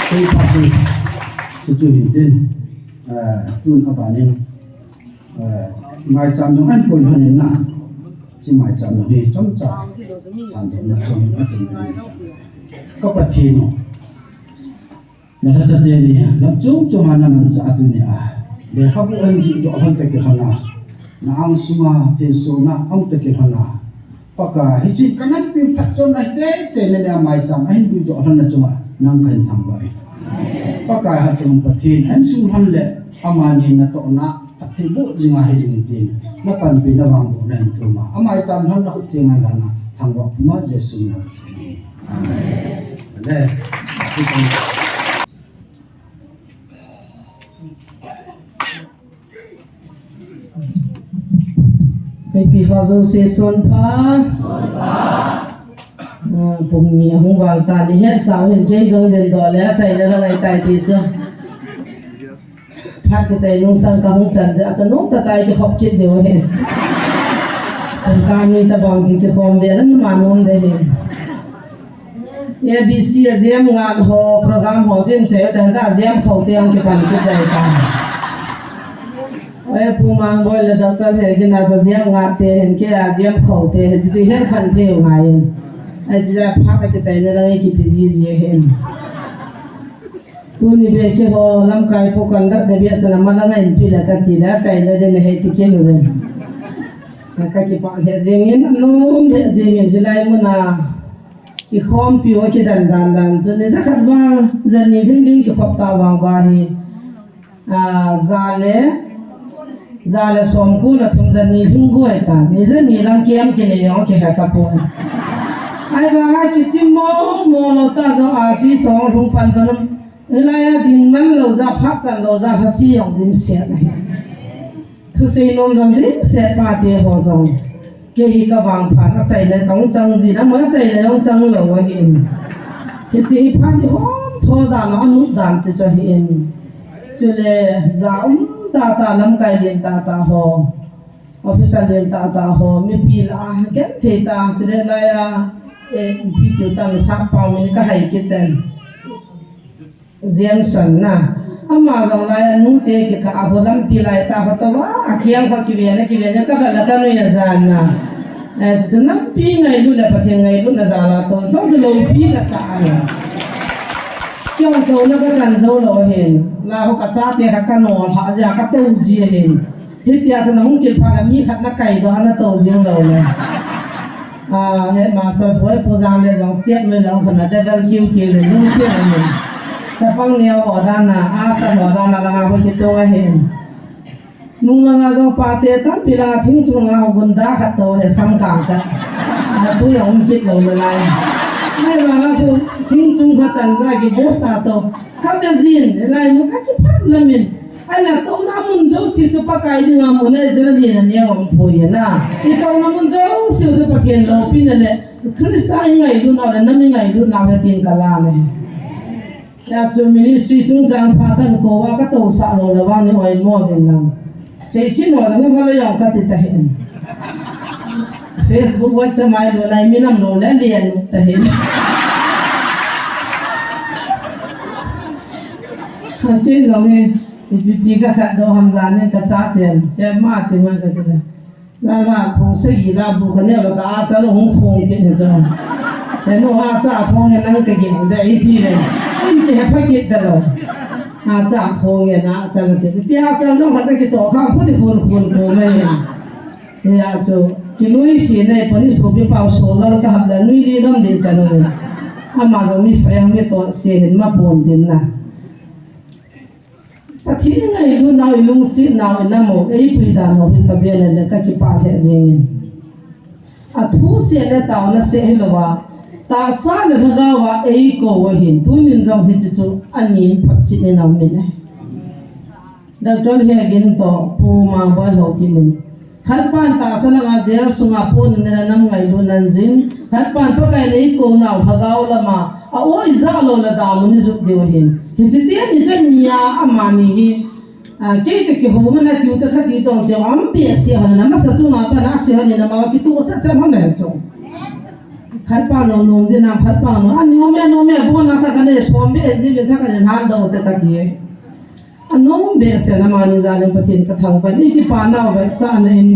Kei pa chu, chu chu hin tin, eh, tun abanin, eh, maicham jong ahin koi lhon in na. Hiche maicham jong hi chomcha, thandohna chom ahin. Ka Pathen u. Na lhacha teni, lam chom chom a na manchah a tunia, lekhabu ahin jih doh lhon toh kilhon a, na angsunga thensohna aum toh kilhon a, Pakai, hiche ka nampi phatchomna hi teitei nalai a maicham ahin buidoh lhon na chunga nang kahin thangvah e. Pakai, hachung Pathen ahin sung lhon le amani natohna phattheiboh jinga hiding in tin, na panpina vangbohna in thum a, amaicham lhon na khut thenga lhana thangvah puma Jesu min a kathum e. Amen. Mipi ho jouse sonpha. Ah, pung ni ahung val tan, ni hetsau hin kei gong den doh le achaina la ngai tai ti chu. Phat kichai nung sang kahung chan jeh a chu nom tah tah a kikhop kit diu ahi. Kum kani tabang ki, kikhom ve la numa nom de hi. A B C a jam ngat ho, program ho chin che, dan ta jam kho te ang kipan kit dai ta. Oi, Pu Mangboi le Doctor Hegin a jam ngat te hin, kei a jam kho te hin, chu hin khan thei u ngai in. Ai, chu pha pa kichaina la ngai kipe jiji hin. Tuni be keiho lamkai pu conduct de bia chana malanga inpi la kati la, achaina de na he ti kei nu ve. Na kakipah lheh jeng in, anom lheh jeng in, hilai muna kikhompi u kidan dan dan chu, ni jakhat val, jani lhing lhing kikhop ta vang va hi. Ah, ja le, ja le som ko na thum jani lhing goi ta, ni jani lang kem kinei jong kihe kha poi. Ahivanga kichim mo mo lou ta jong artist jong lhung pan pan um. Hilai a ding man lou ja, phat chan lou ja, lhasi jong dimset ahi. Thusei nom jong dimset pate ho jong. Kei hi ka vangphat a chaina kahung chang jin, ama chaina jong chang lou ahin. Hiche hi phat hi hom tho dan a, anop dan chu chu ahin. Chule ja um tah tah, lamkai lien tah tah ho, officer lien tah tah ho, mipi lah a genthei tah, chule lai a, eh, ipi tiu tam, Sappao min ka hai kit ten. Jensen na. Ama jong lai a nute kikah a ho, lampi lai tah ho toh a, akiang ho kiven a, kiven a, ka vet le ka nui a jan na. Eh, chu chu lampi ngailut le Pathen ngailutna jal a toh, jong chu loupi ka sa a na. Kiang touna ka chan jou lou ahin. La ho ka chate kha ka nol ha jia, ka tou ji ahin. Hitia chu na hung kit phat le mi khat na kaidoh a na tou jing lou le. Ah, headmaster pu, Pu Jangle jong step noi lou kha na, devil kiu kiu le, lungset le. Chapang neo ho dan a, asa ho dan a, langa ho kitung ahin. Nung langa jong pate tampi langa thing chung langa ho gunda khat toh he sam kang cha. Ah, tu ya um kit lou le lai. Mai langa ho thing chung khat chan ja ki boss ta toh. Ka ve jin, lai mu ka kiphat lamin. Ahinla touna mun jouse chu Pakai dinga mun ahi, chule lien a neo aum poi na. I touna mun jouse chu Pathen loupina le Christa i ngailut nau le nam i ngailut nau ahi tin ka lam e. Hijeh chun ministry chungchang thu a kan kou a ka tousah lou le vang nei oimo uvin lang. Seisin ho jong hol le jong ka ti ta hen. Facebook, WhatsApp mai lo nai mi nam lou le lien ta hen. Kei jong e, ipi pi ka khat doh ham jan in ka chaten, he ma ti ma ka ti le. Nana, phung sagi la bu ka neo le ka achal hung khong kit ni jong. He nu acha khong e nang ka gel de i ti le. In ti he pha kit da lou. Acha khong e na achal kit. Pi achal jong ha ka kicho kha phu ti khun khun ko mai. Hijeh chun, kinui se nei pon in sopi pau so lal ka hap le nui li gam ding chan u. Ama jong mi friend mi toh se hin ma pon tin na. Pathen i ngailut nau, i lungset nau, i nam u, eipui dan u hi ka vet le ka kipah lheh jeng in. Athu seh le taona seh hilou a, tahsa le lhagao a eikou u ahin, tunin jong hiche chu anin photchet in aum in ahi. Doctor Hegin toh Pu Mangboi Haokip in. Khat pan tahsa langa jail sunga pon in nana nam ngailut nan jin. Khat pan Pakai in eikou nau lhagao lama a-o ijat lou le damun ijot diu ahin. Hiche teni chu nia amani hi, ah, kei toh kihou man a tiu te kha ti tong teu am behseh hon na masa chunga pan a se hon in ama kitoh chat chat hon le chu. Khat pan nom nom din a khat pan nom. Anom e, nom e, bon a tha ka nei som be ji be tha ka nei han do te ka ti e. Anom behseh in amani jal in Pathen ka thangvah in, i kipana u vetsahna in.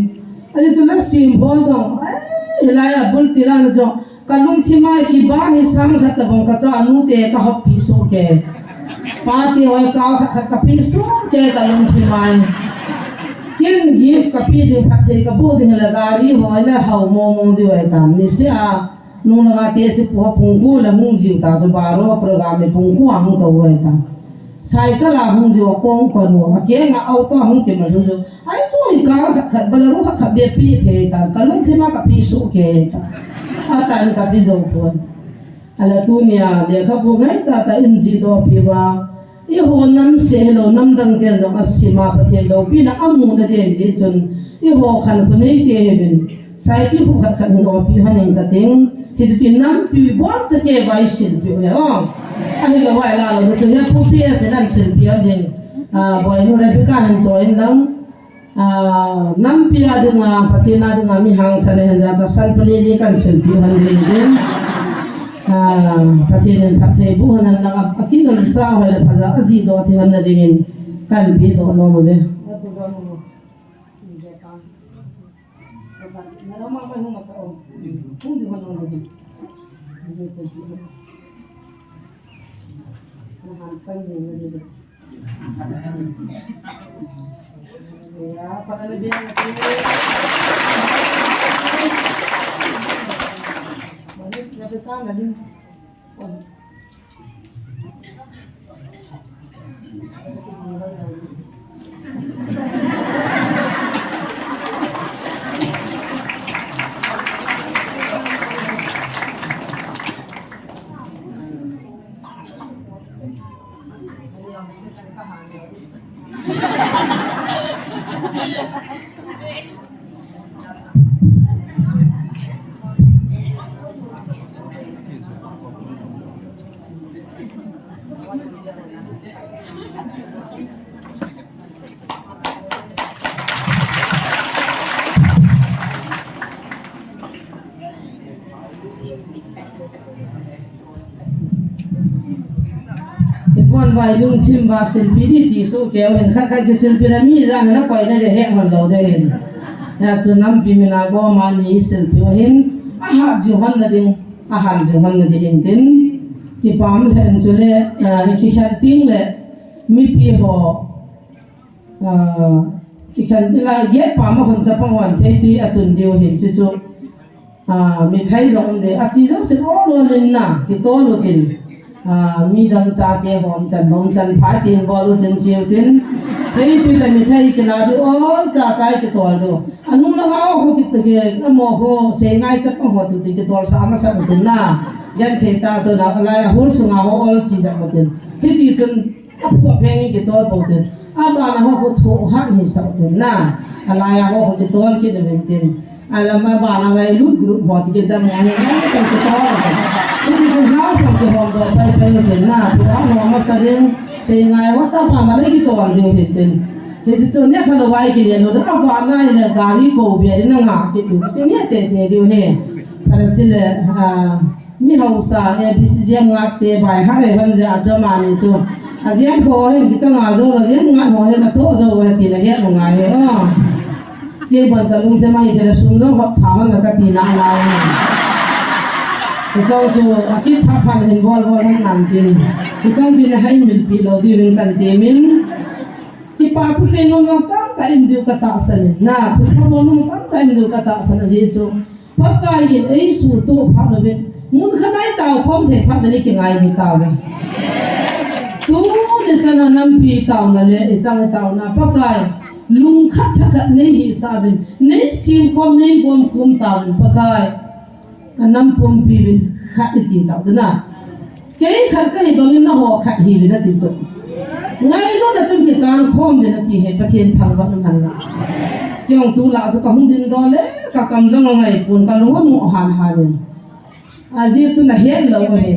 Ani chu la sim ho jong, eh, hilai a bul ti la na jong, ka lungthim a hi ba hi sang khat tabang ka cha nu te ka hop pi so ke. Pa te hoi ka khat khat ka pi so ke ka lungthim a. Kin gift ka pi ding phat thei ka bu ding le gari hoi na hau mo mo di wai tan. Ni se a, Nung langa te si pu ha pung ko le hung jiu ta chu baro program e pung ko a hung tou hoi ta. Cycle a hung jiu a kong ko nu, a kenga auto a hung kimal hung jiu. Ai chu i kal khat khat Bolero khat khat be pi thei ta, ka lungthim a ka pi su ke ta. Atan ka pi jou pon. Ala tunia lekhabu ngai tah tah in ji doh pi uva. Eiho nam seh hilou, nam dang ten jong asim a Pathen loupina amu na ding jeh chun, eiho khankho nei te hiuvin, saipi khu khat khat hin opi hon ing kating, hichu chu nampi bon cha ke vai silpi u he o. Ahilou vai la lou chu he pu P S nan silpi hon ding, ah, boinu Rebecca nan join lang. Ah, nampi a dinga, Pathen a dinga mi hangsan ahin jeh chun san pali li kan silpi hon ding ding. Ah, Pathen in phatthei boh hon hen lang a, akijong sa hoi le phaja a ji doh thei hon na dingin kan pe doh nom uve. Ipon vai lungthim va silpi di ti su keu hin khat khat kisilpi na mi ja na koi na de he hon lo de hin. Ya chu nampi mina go ma ni silpi hin a hat ji hon na ding, a han ji hon na di hin tin. Kipam le an chu le, ah, kikhen ting le mipi ho, ah, kikhen ting la get pa ma hon sa pa hon thei ti a tun diu hin chu chu. Ah, mithai jong um de, a chi jong si ol ol in na, kitol u tin. Ah, midang chate hom chan, hom chan pha tin, bol u tin, chiu tin. Thei tu ta mithai kila du, ol cha cha kitol du. Anu la ngau ho kit ke, amo ho, sei ngai chat ho tu tin, kitol sa ma sa u tin na. Yan thei ta tu na, lai a hul sunga ho ol chi jong u tin. Hiti chun, a pu a pheng in kitol po tin. A bana ho khu thu han hi sa u tin na. A lai a ho khu kitol kit u tin. A la ma bana vai lut group ho ti kit dam ngai ngai kan kitol. Hiti chun hau sam kihom do pai pai u tin na. Thu han ho ma sa ding. Sei ngai wa ta ma ma le kitol diu hin tin. Hiti chun ne kha lo vai ki le lo. A bana ni le gari ko bia ri na nga kit u. Chun ne te te diu he. Phala si le, ah, Mi hausa, A B C G M ngak te bai ha le hon ja cho ma ni chu. A jian ho hin ki chang a jo lo jian ngak ho hin a cho jo wa ti na he mo ngai he. Oh. Ti bon ka lung se mai te la sum lo hop tha hon la ka ti na la. Ki chang chu a ki pha pha hin bol bol hon nan tin. Ki chang chu na hai mil pi lo di win kan ti min. Kipa thu sei nom nom tam ta in diu ka tahsan in. Na, thu tha bol nom tam ta in diu ka tahsan a ji chu. Pakai in ei suhtoh phat uvin, mun khat a i tao khom thei phat uvin i kingailu tauve. Tuni chan a nampi taona le i chang i taona Pakai, lungkhat thakhat nei hisah uvin, nei simkhom, nei gomkhom tauvin Pakai. Ka nam pumpi uvin khat i ti tau chu na. Kei khat ka hi bangin na ho khat hi uvin a ti chu. Ngailutna chun kikang khom uvin a ti he, Pathen thangvah in um hen lang. Kei jong tu lah chu ka hung ding doh le, ka kam jong a ngai pon, ka lung a mu han han in. A ji chu na het lou ahi.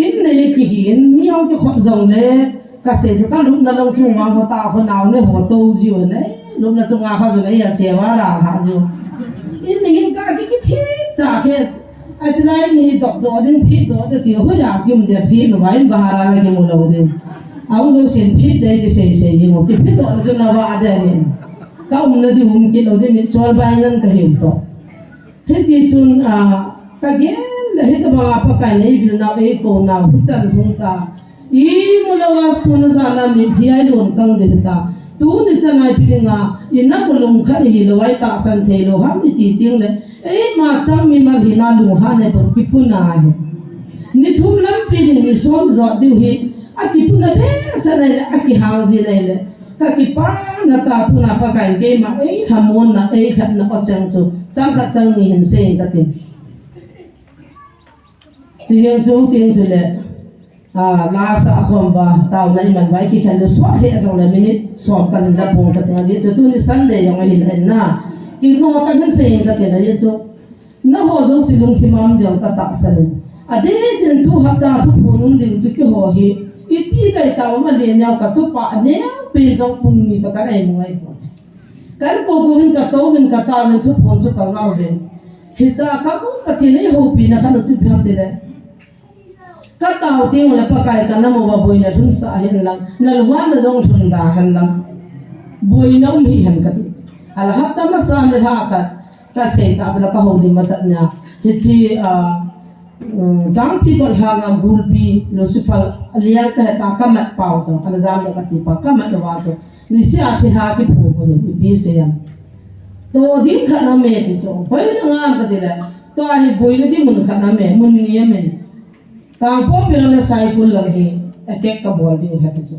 In nei kihi in, mi jong kikhop jong le, Ka sei chu ka lupna lang chunga ho ta ho nau ne ho to jiu ne. Lupna chunga kha chu ne ya che va la kha jiu. In ning in ka ki ki thi cha khe. A chi lai ni dok do ding phi do de ti ho ya kim de phi no va in ba ha ra la ki mu lo ding. A u jo sin phi de ti sei sei ni mo ki phi do le chu na va de ni. Ka um na di um ki lo de mi sol bai ngan ka hiu to. Hiti chun, a, ka gen le hitabanga Pakai nei vil nau ei ko nau hichan hung ta. I mu lou a sun a jan a mitlhi a i lon kang ding ta. Tuni chan a i pi dinga, i na mu lungkhat i hi lou a i tahsan thei lou ham i ti ting le. Eima chang mimal hina lunghan e pon kipuna hi. Ni thum lampi ding ni som jot diu hi. A kipuna behseh nai le, a kihang ji nai le. Ka kipana ta tuna Pakai in keima ei lhamonna, ei lhatna o chang chu, chang khat chang ni hin sei in ka tin. Chi jeng chu ting chu le, a, la sa khom va, taona i man va, i kikhen le suat le jong le minute som ka hin la pung ka tin a ji chu tuni Sunday jong a hin en na. Ki no ka hin sei in ka tin a ji chu. Nangho jouse lungthim a um ding ka tahsan in. Adeh in tu hapta thuphon um ding chu keiho hi. Iti kai tao ma le neo ka tupa neo pen jong pung ni to ka ngai mu ngai pon. Kan ko ko in ka to in ka tao in thuphon chu ka ngau in. Hicha ka mu Pathen in eihoupi na khan u chu ipi ham ti le. Ka tao teng le Pakai ka nam uva boina lhunsah hen lang, na lhuanna jong lhun da hen lang. Boina um hih hen ka ti. Ala hapta masa ni lha khat, ka sei ta chu la ka houlim masat nia. Hichi, ah, um, Jangpi kot lhanga Gulpi, Lucifer, a liang ka heta ka mat pau chu, ana jam da ka ti pa, ka mat uva chu. Niseh a thilha kiphu ko hin, ipi sei am. To ding khat na me ti chu, hoi na ngam ka ti le, to a hi boina ding mun khat na me, mun ni a min. Kangpokpi lang le Saikul lang hi attack ka bol diu ahi ti chu.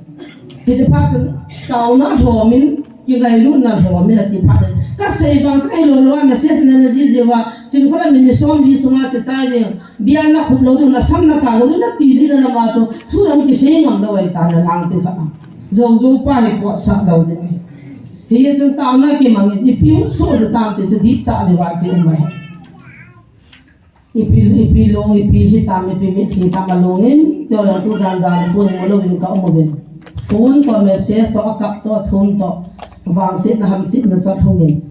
Hiche phat chun taona lhomin, kingailutna lhomin ati phat in. Ka sei vang chu ka hilou lou a message nana jih jeh uva, Chinkhola minute somli sunga kisai ding, bial na khup lou ding, na sam na kang lou ding, na ti jeh na lama chu, thu dang kisei ngam lou ahi ta na lang pi kha. Jou jou pa hi pot sah lou ding ahi. Hichun taona kimangin, ipi hung soh ding tam ti chu dipcha le va kium ahi. Ipi, ipi long, ipi hitam, ipi mitlhi tam alongin, tulang tu jan jan pun mo loin ka um uvin. Phone toh, message toh, akap toh, athum toh, vangsetna hamsetna chu ahungin.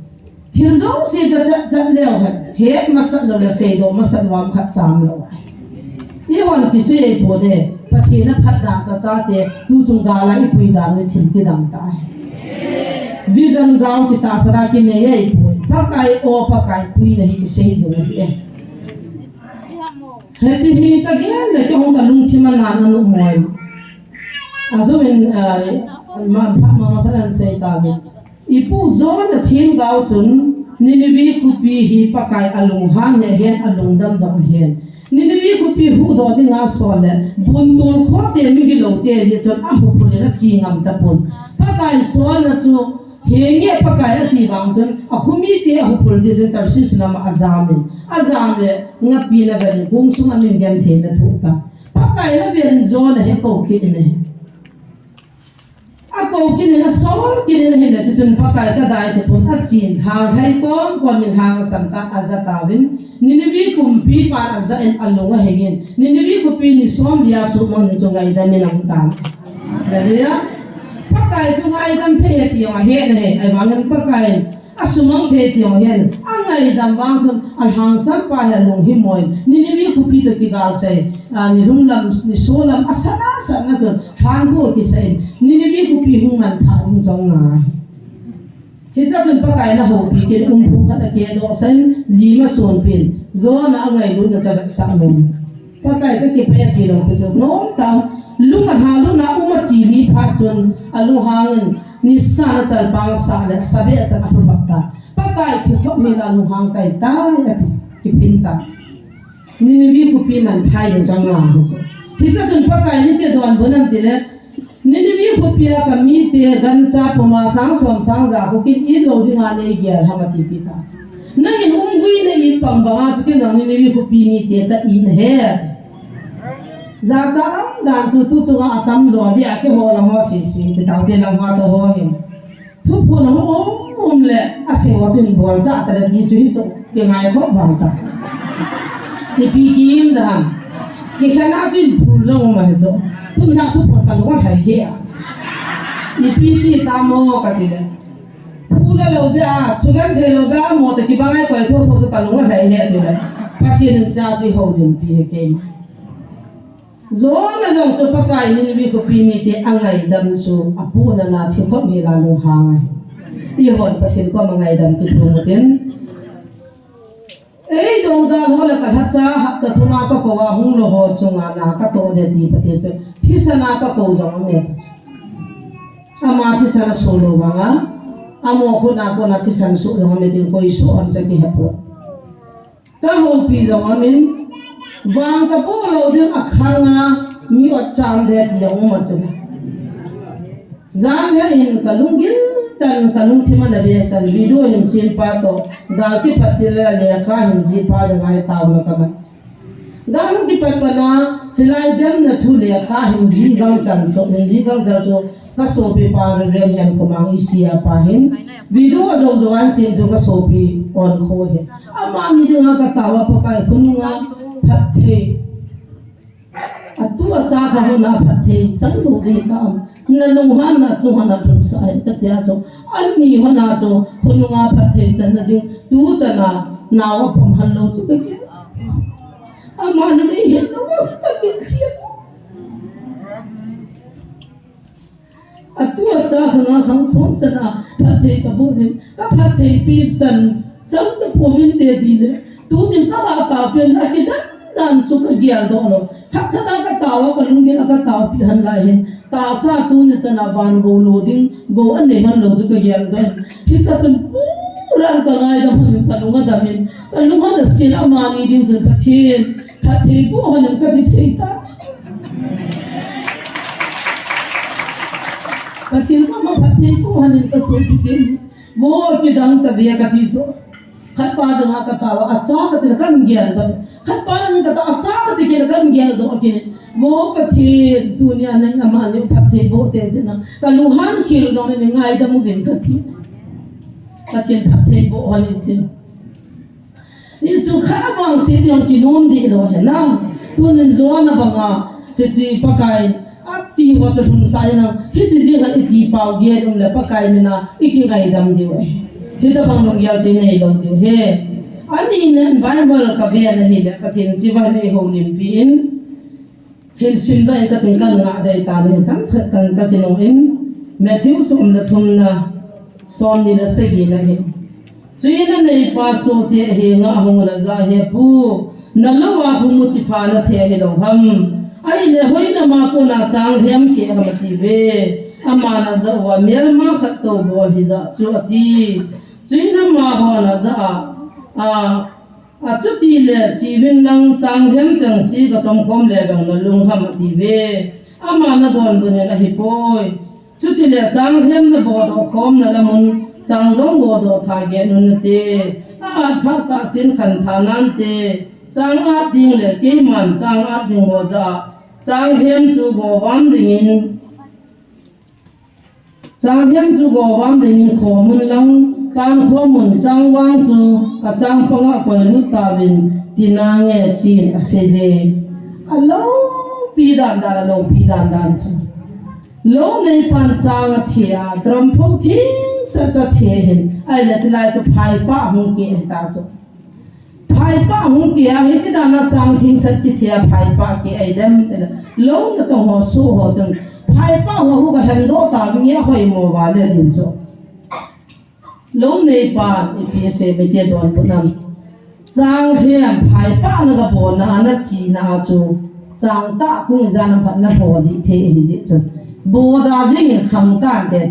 Thil jouse kachat chat leu hen, het masat lou le seidoh masat lou ham khat cham lou ahi. Eihon kisei pon e, Pathen aphat dan chachate, tuchung gal a ipui dan u thil kidang tah ahi. Vision gao kitahsan a kinei ahipoi. Pakai o, Pakai puina hi kisei jing ahi e. Hiche hi kagel le kei hung kalungthim a nan anom e. Ajou in, ah, ma, ma, ma, masa nan sei tauvin. Ipu Jonah themgao chun Nineveh khopi hi Pakai alunghan ahi hen, alungdam jong ahi hen. Nineveh khopi huhdoh dinga sol le, bun tol khote migilou te jeh chun ahuphul in ache ngam tapon. Pakai solna chu henge Pakai ati vang chun, akho mite ahuphul jeh chun Tarshish lama ajam in. Ajam le, ngapina vel in, kong sunga min gentheina thoh tan. Pakai na vel in Jonah hi akou kit in ahi. Akou kit in, asol kit in ahile, chuchun Pakai kadai tapon, achen lhang lhai kom kom in lhang asam tan, aja tauvin, Nineveh kumpipan aja in alung ahing in, Nineveh khopi ni som lia sumang ni chu ngaidam in aum tan. Hallelujah. Pakai chu ngaidam thei ati jong ahet ahi, ahivangin Pakai in asumang thei ati jong ahen, angaidam vang chun alhangsam pa hi alung himmo in, Nineveh khopi toh kigal sei, a, nilhum lam, niso lam, asat asat na chun, lhan ho kisah in, Nineveh khopi hung manthah ding jong angai. Hichea chun Pakai in ahoupi kit in, um phung khat akehdoh sah in, lim asunpi in, Jonah angailutna chu avetsah lou. Pakai kakipah e ati lou pi chu, nomtah in, lung alha lut na um ache li phat chun, alunghang in, nisa a chalpang asah le, asabeh a chan aphulhap tan. Pakai thikhop hel a lunghang kai tai, ati, kiphin tan. Nineveh khopi manthah ding chu angai chu. Hichea chun Pakai in iti donbut em itile, Nineveh khopia kamite gancha puma sang som sang ja khu kin it lou dinga neigel ham ati pi tan. Nangin umgui nai pang banga chu ken jong Nineveh khopi mite ka it ahi. Jachat lam dan chu tu chunga atam jo dia keiho lang ho sese ti taute lang ho toh ho hin. Thuphon hung um um le asei ho chun bolcha tale ti chu hichu kingai khop vang tan. Ipi kiim dan. Kikhen a chun phul jong um ahi chu. Tun la thuphon kalung alhai e. Ipi ti tam o kati le. Phul lou beh a, sugenthei lou beh a, mo te kibang a koi thotho chu kalung alhai e ati le. Pathen in cha chu houlimpi e keima. Jonah jong chu Pakai in Nineveh khopi mite angaidam chu apohnat a thikhop hel a lunghang ahi. Eihon Pathen koma ngaidam kithum utin. Ei dodal ho le kalhacha hapta thuma kakou a hung lou ho chunga na katoh ding ati Pathen chu thisan a kakou jong aume ti chu. Ama thisan asoh lou vanga, amo khut a kona thisan soh jong aume tin koi soh ham chu kihe poi. Kahoupi jong aumin, vang kaboh lou ding akhang a, mi ot cham ding ti jong um a chu. Jan lha in kalunggil tah in kalungthim ana behsah in video hin sem pa toh, gal kipat til a lekha hin jih pa dinga taona kaman. Gal hung kipat pat a, hilai demna thu lekha hin jih gangchal chu, hin jih gangchal chu, kasopi pa Reverend Henkhomang isi a pa hin, video ajou jou a hin sem chu kasopi Onkho hin. Amani dinga katao a Pakai khonunga phatthei. Atu acha kha hon a phatthei chang lou ding tam. Nalunghan na chu hon a lhun sah in kati a chu. Ani hon a chu khonunga phatthei channa ding. Tu chan a nao apom hal lou chu kagel. Amani nei het lou chu kagel sia. Atu acha khang a khang som chan a phatthei kaboh ding, kaphatthei pi chan chang tapouvin te tile, tunin kagah taopi a kidan dan chu kagel doh lou. Khat khat a katao a kalunggil a kataopi hon lai hin, tahsa tuni chan a van gou lou ding, gou anei hon lou chu kagel doh. Hichea chun pura kangaidam hon in kalung adam in, kalung hon asin amani ding chun Pathen phatthei boh hon in kati thei tai. Pathen koma phatthei boh hon in kasopi kit in. Vo kidang tave kati chu. Khat pa dinga katao a, acha kati le kagel doh. Khat pa dinga katao a, acha kati kit le kagel doh kit in. Vo Pathen tunia nang amani phatthei boh te dinga. Kalunghan khel jong le ngaidam uvin kati. Pathen phattheiboh hon intin. Hichu khat vangset jong kinom deh lou ahi na. Tunin Jonah banga hiche Pakai ati ho chu lhungsah in, hiti jeh a iti pao gel um le Pakai mina ikingaidam diu ahi. Hitabang lunggel chu inei lou diu ahi. Ani nen Bible kaven ahile Pathen chibai nei houlimpi in. Hin simdoh in kating kangah dei tan, hin chang chet tan kakinung in, Matthew som le thumna, som ni le sagina hin. Chuin aneipa sohte ahenga ahung un ajah a, He pu, nalou a pu muchi pha nathei ahilou ham? Ahile hoilama kona chang lhem keh ham atiuve. Aman ajah uva, Melma khat toubol hija chu ati. Chuin amahon ajah a, a, Achutile cheuvin lang, chang lhem chengse gachom khom le bang nalung ham atiuve. Aman adonbut in, Ahipoi. Chutile chang lhem nabodoh khomna lamun chang jong bodoh tha get un nate. A-at phat kahsen khantha nante. Chang at ding le keiman chang at ding ho jah a chang lhem chu govam dingin Chang lhem chu govam dingin khom un lang, kan khom un, chang vang chu kachang panga koilut tauvin, ti nange, tin aseije. Aloupi dandan, aloupi dandan chu. Lou neipan chang athei a, drampho themsah chu athei ahin, ahile chulai chu phaipah hung keh ahita chu. Phaipah hung keh a, hiti dana chang themsah kithei a phaipah keh ahi dem tile. Lou natong ho, soh ho chun phaipah ho hu galhendoh tauvin nge ahoimo vale diu chu. Lou neipan ipi asei, mite donbut nam. Chang lhem phaipah na gabolna a nachena a chu chang tah kung ijat ham khat nalhoh ding thei ahijeh chun. Boda jingin khang tante.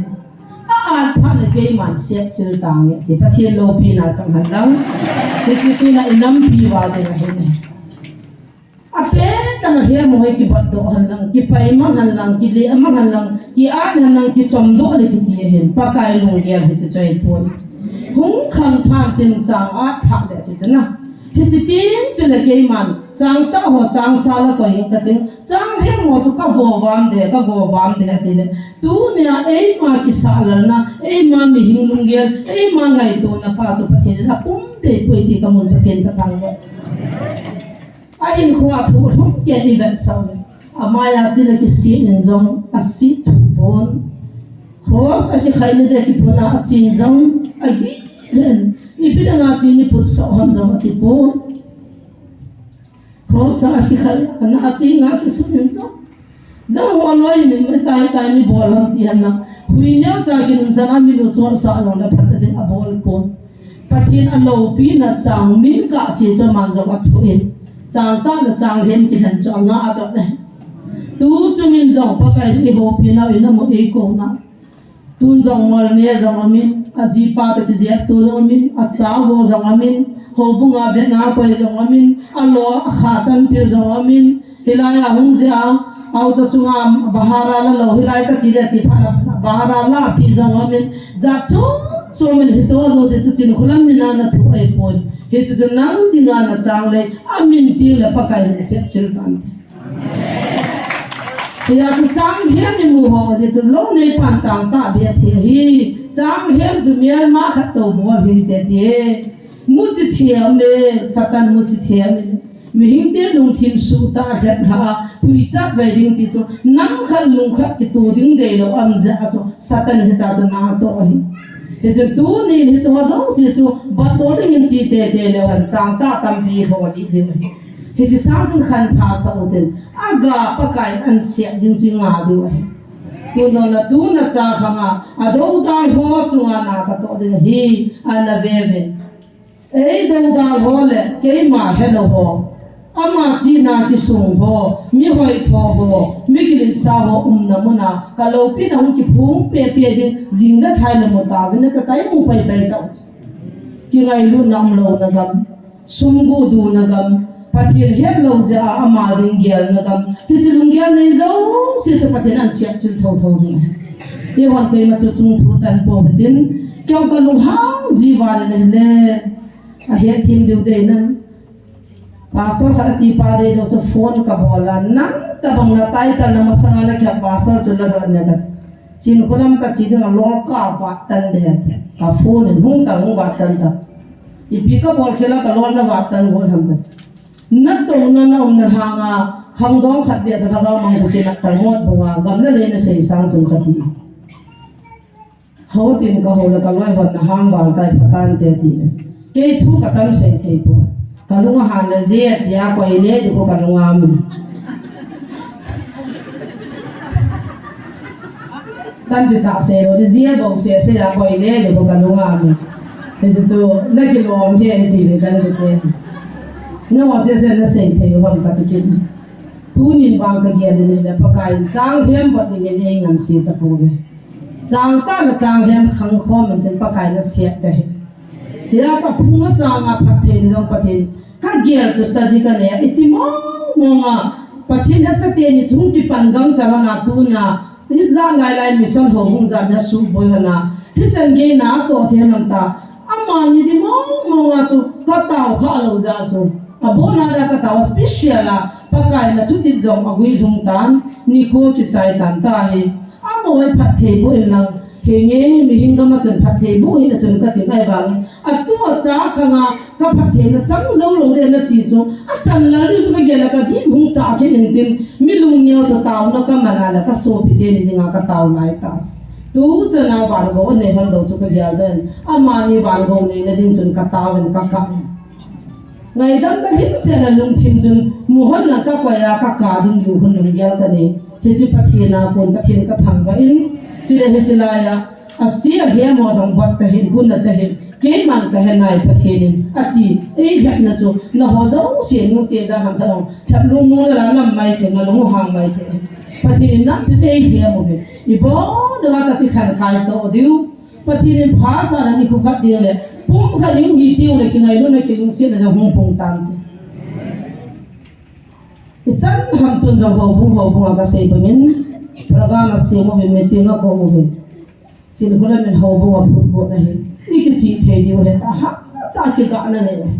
A-at phat le keiman sepchil tange ti, Pathen loupina chang hen lang. Hiche tuna inampi uva ding ahi. Apet tah a lhem ho hi kibatdoh hen lang, kipai mang hen lang, kile mang hen lang, ki-at hen lang, kichomdoh le kiti ahin, Pakai lunggel hiche chu ahipoi. Hung khang than tin chang at phat le ti chu na. Hiche tin chule keiman, chang tah ho, chang sal a koi ing kating, chang lhem ho chu kagovam de, kagovam de atile. Tunia eima kisahlalna, eima mihing lunggel, eima ngaitona pa chu Pathen in apum thei poi ti kamun, Pathen kathangvah. Ahinkhoa thu lhum kei in ivetsah le. Amai a chule kisin in jong asit thupon. Cross a kikhai ni de kipuna achen jong agih len. Ipi dinga chen iputsah ham jong atipon. Cross a kikhai, ana ati nga kisun in jong. Dang ho loi in, "Itai, itai nibol ham?" ti hen lang. Hui neocha kinungsan a min u chonsah lou le phat ding abol pon. Pathen aloupina chang min kahse chu aman jong athoh in. Chang tah le chang lhem kilhen chu anga adoh e. Tu chungin jong Pakai in eihoupina u in amu eikou na. Tun jong mol ne jong amin, ajipa toh kijep to jong amin, acha vo jong amin, houbunga vetna koi jong amin, alo akha tanpeh jong amin, hilai a hung jeh a, auto chunga bahara la lou, hilai kache le ti phat a bahara lapi jong amin, jat chom chom in hiche jouse chu Chinkholam min a nathoh ahipon, hiche chu nang dinga nachang le, amin teng le Pakai in asepchil tante. Hia chu chang lhem imu ho, jeh chu lou neipan chang tah beh athei ahi. Chang lhem chu melma khat toubol hinte ti. Muchi them e, Satan muchi them e. Mihingte lungthim suhtah lhep lha a, puichat vei ding ti chu, nam khat lung khat kitoh ding deilou um jeh a chu, Satan hita chu natoh ahi. Hichun tunin hiche ho jouse chu, batdoh dingin che tete leu hen, chang tah tampi lho lih diu ahi. Hiche sang chun khantha sah utin, aga Pakai in ansep ding chu inga diu ahi. Tun jong natu nacha khanga, adoudal ho chunga na katoh ding ahi, ana ve uvin. Ei doudal ho le keima helou ho, ama chihna kisung ho, mi hoitho ho, mi kiletsah ho umna muna kaloupina hung kiphong pehpeh ding, jing le thai le mu tauvin, natatai mu paipai tau. Kingailutna umlouna gam, sum guhduna gam, Pathen hetlou jeh a ama ding gelna gam, hiche lunggel nei jouse chu Pathen ansepchil thotho ding ahi. Eihon keima chu chungthu tanpou hitin, keiho kalunghang ji val in ahile, ahetthem diu deinan. Pastor khat atipa deidoh chu phone kabol a, nang tabang na title na masanga nakhep pastor chu ladoh ne kati. Chinkholam kache ding a lol kavah tan de hen. Ka phone in hung tan hung vah tan ta. Ipi kabol khel a ka lol navah tan bol ham kati. Natouna naumna lhanga khangdong khat beh cha lhagao mang chu kinat tan mot bunga gam le lei nasei sang chun kati. Houtin kahou le kaloi hon nahang val tai pha tante ati. Kei thu katam sei thei poi. Kalung ahan le je tia koi le di ko kalung amu. Tampi tah sei lou di je bou sese a koi le di ko kalung amu. Hichu nakilom hi ati le kan di pe. Nangho sese nasei thei u ham kati kit. Tunin vang kagel le Pakai in chang lhem bot dingin eingansei tapouve. Chang tah le chang lhem khangkhom intin Pakai in asei tahi. Tia chu phung a chang a phattheina jong Pathen kagel chu study kanei a iti mong mong a Pathen hachate ni chung kipan gangchal a tuna ijat lai lai mission houbung jat a suboi hon a hichan gei natoh thei nam ta amani di mong mong a chu katao kha lou jeh chu abon a katao special a Pakai in athutep jong aguilhung tan nikho kichai tan tahi. Amaho hi phattheiboh inlang, henge, mihem gam a chun phattheiboh hih in a chun katin ahivangin, atu acha khang a kaphattheina chang jou lou ding nati chu, achan lal ding chu kagel a kadip hung cha kit intin, mi lungneo chu taona kaman a le kasopi teni dinga katao lai tah chu. Tuchan a vangou anei hon lou chu kagel doh in, amani vangou neina ding chun katao in kakap in. Ngaidam talhing sel a lungthim chun muhon lang kakoi a kaka ding lungthim lunggel kanei. Hiche Pathen a kon Pathen kathangvah in, chule hiche lai a, ase alhem ho jong bot tahih, gun tahih, keiman kahe nai Pathen in, ati, eilhepna chu, nangho jouse nute jat ham khat jong, lhep lungmong le la nam maithei, nalung hang maithei. Pathen in nam phat eilhem uve, ibon uva kache khankhai to diu. Pathen in phasah le nikho khat ding le, pumkhat ding hi tiu le kingailutna kilungsetna jong hung pung tante. Ichan ham tun jong houbung houbung a kasei bangin, program asem uvin meeting akou uvin. Chinkholam in houbung a phutbohna hi, ikichih thei diu ahi taha, tah kigahna nei.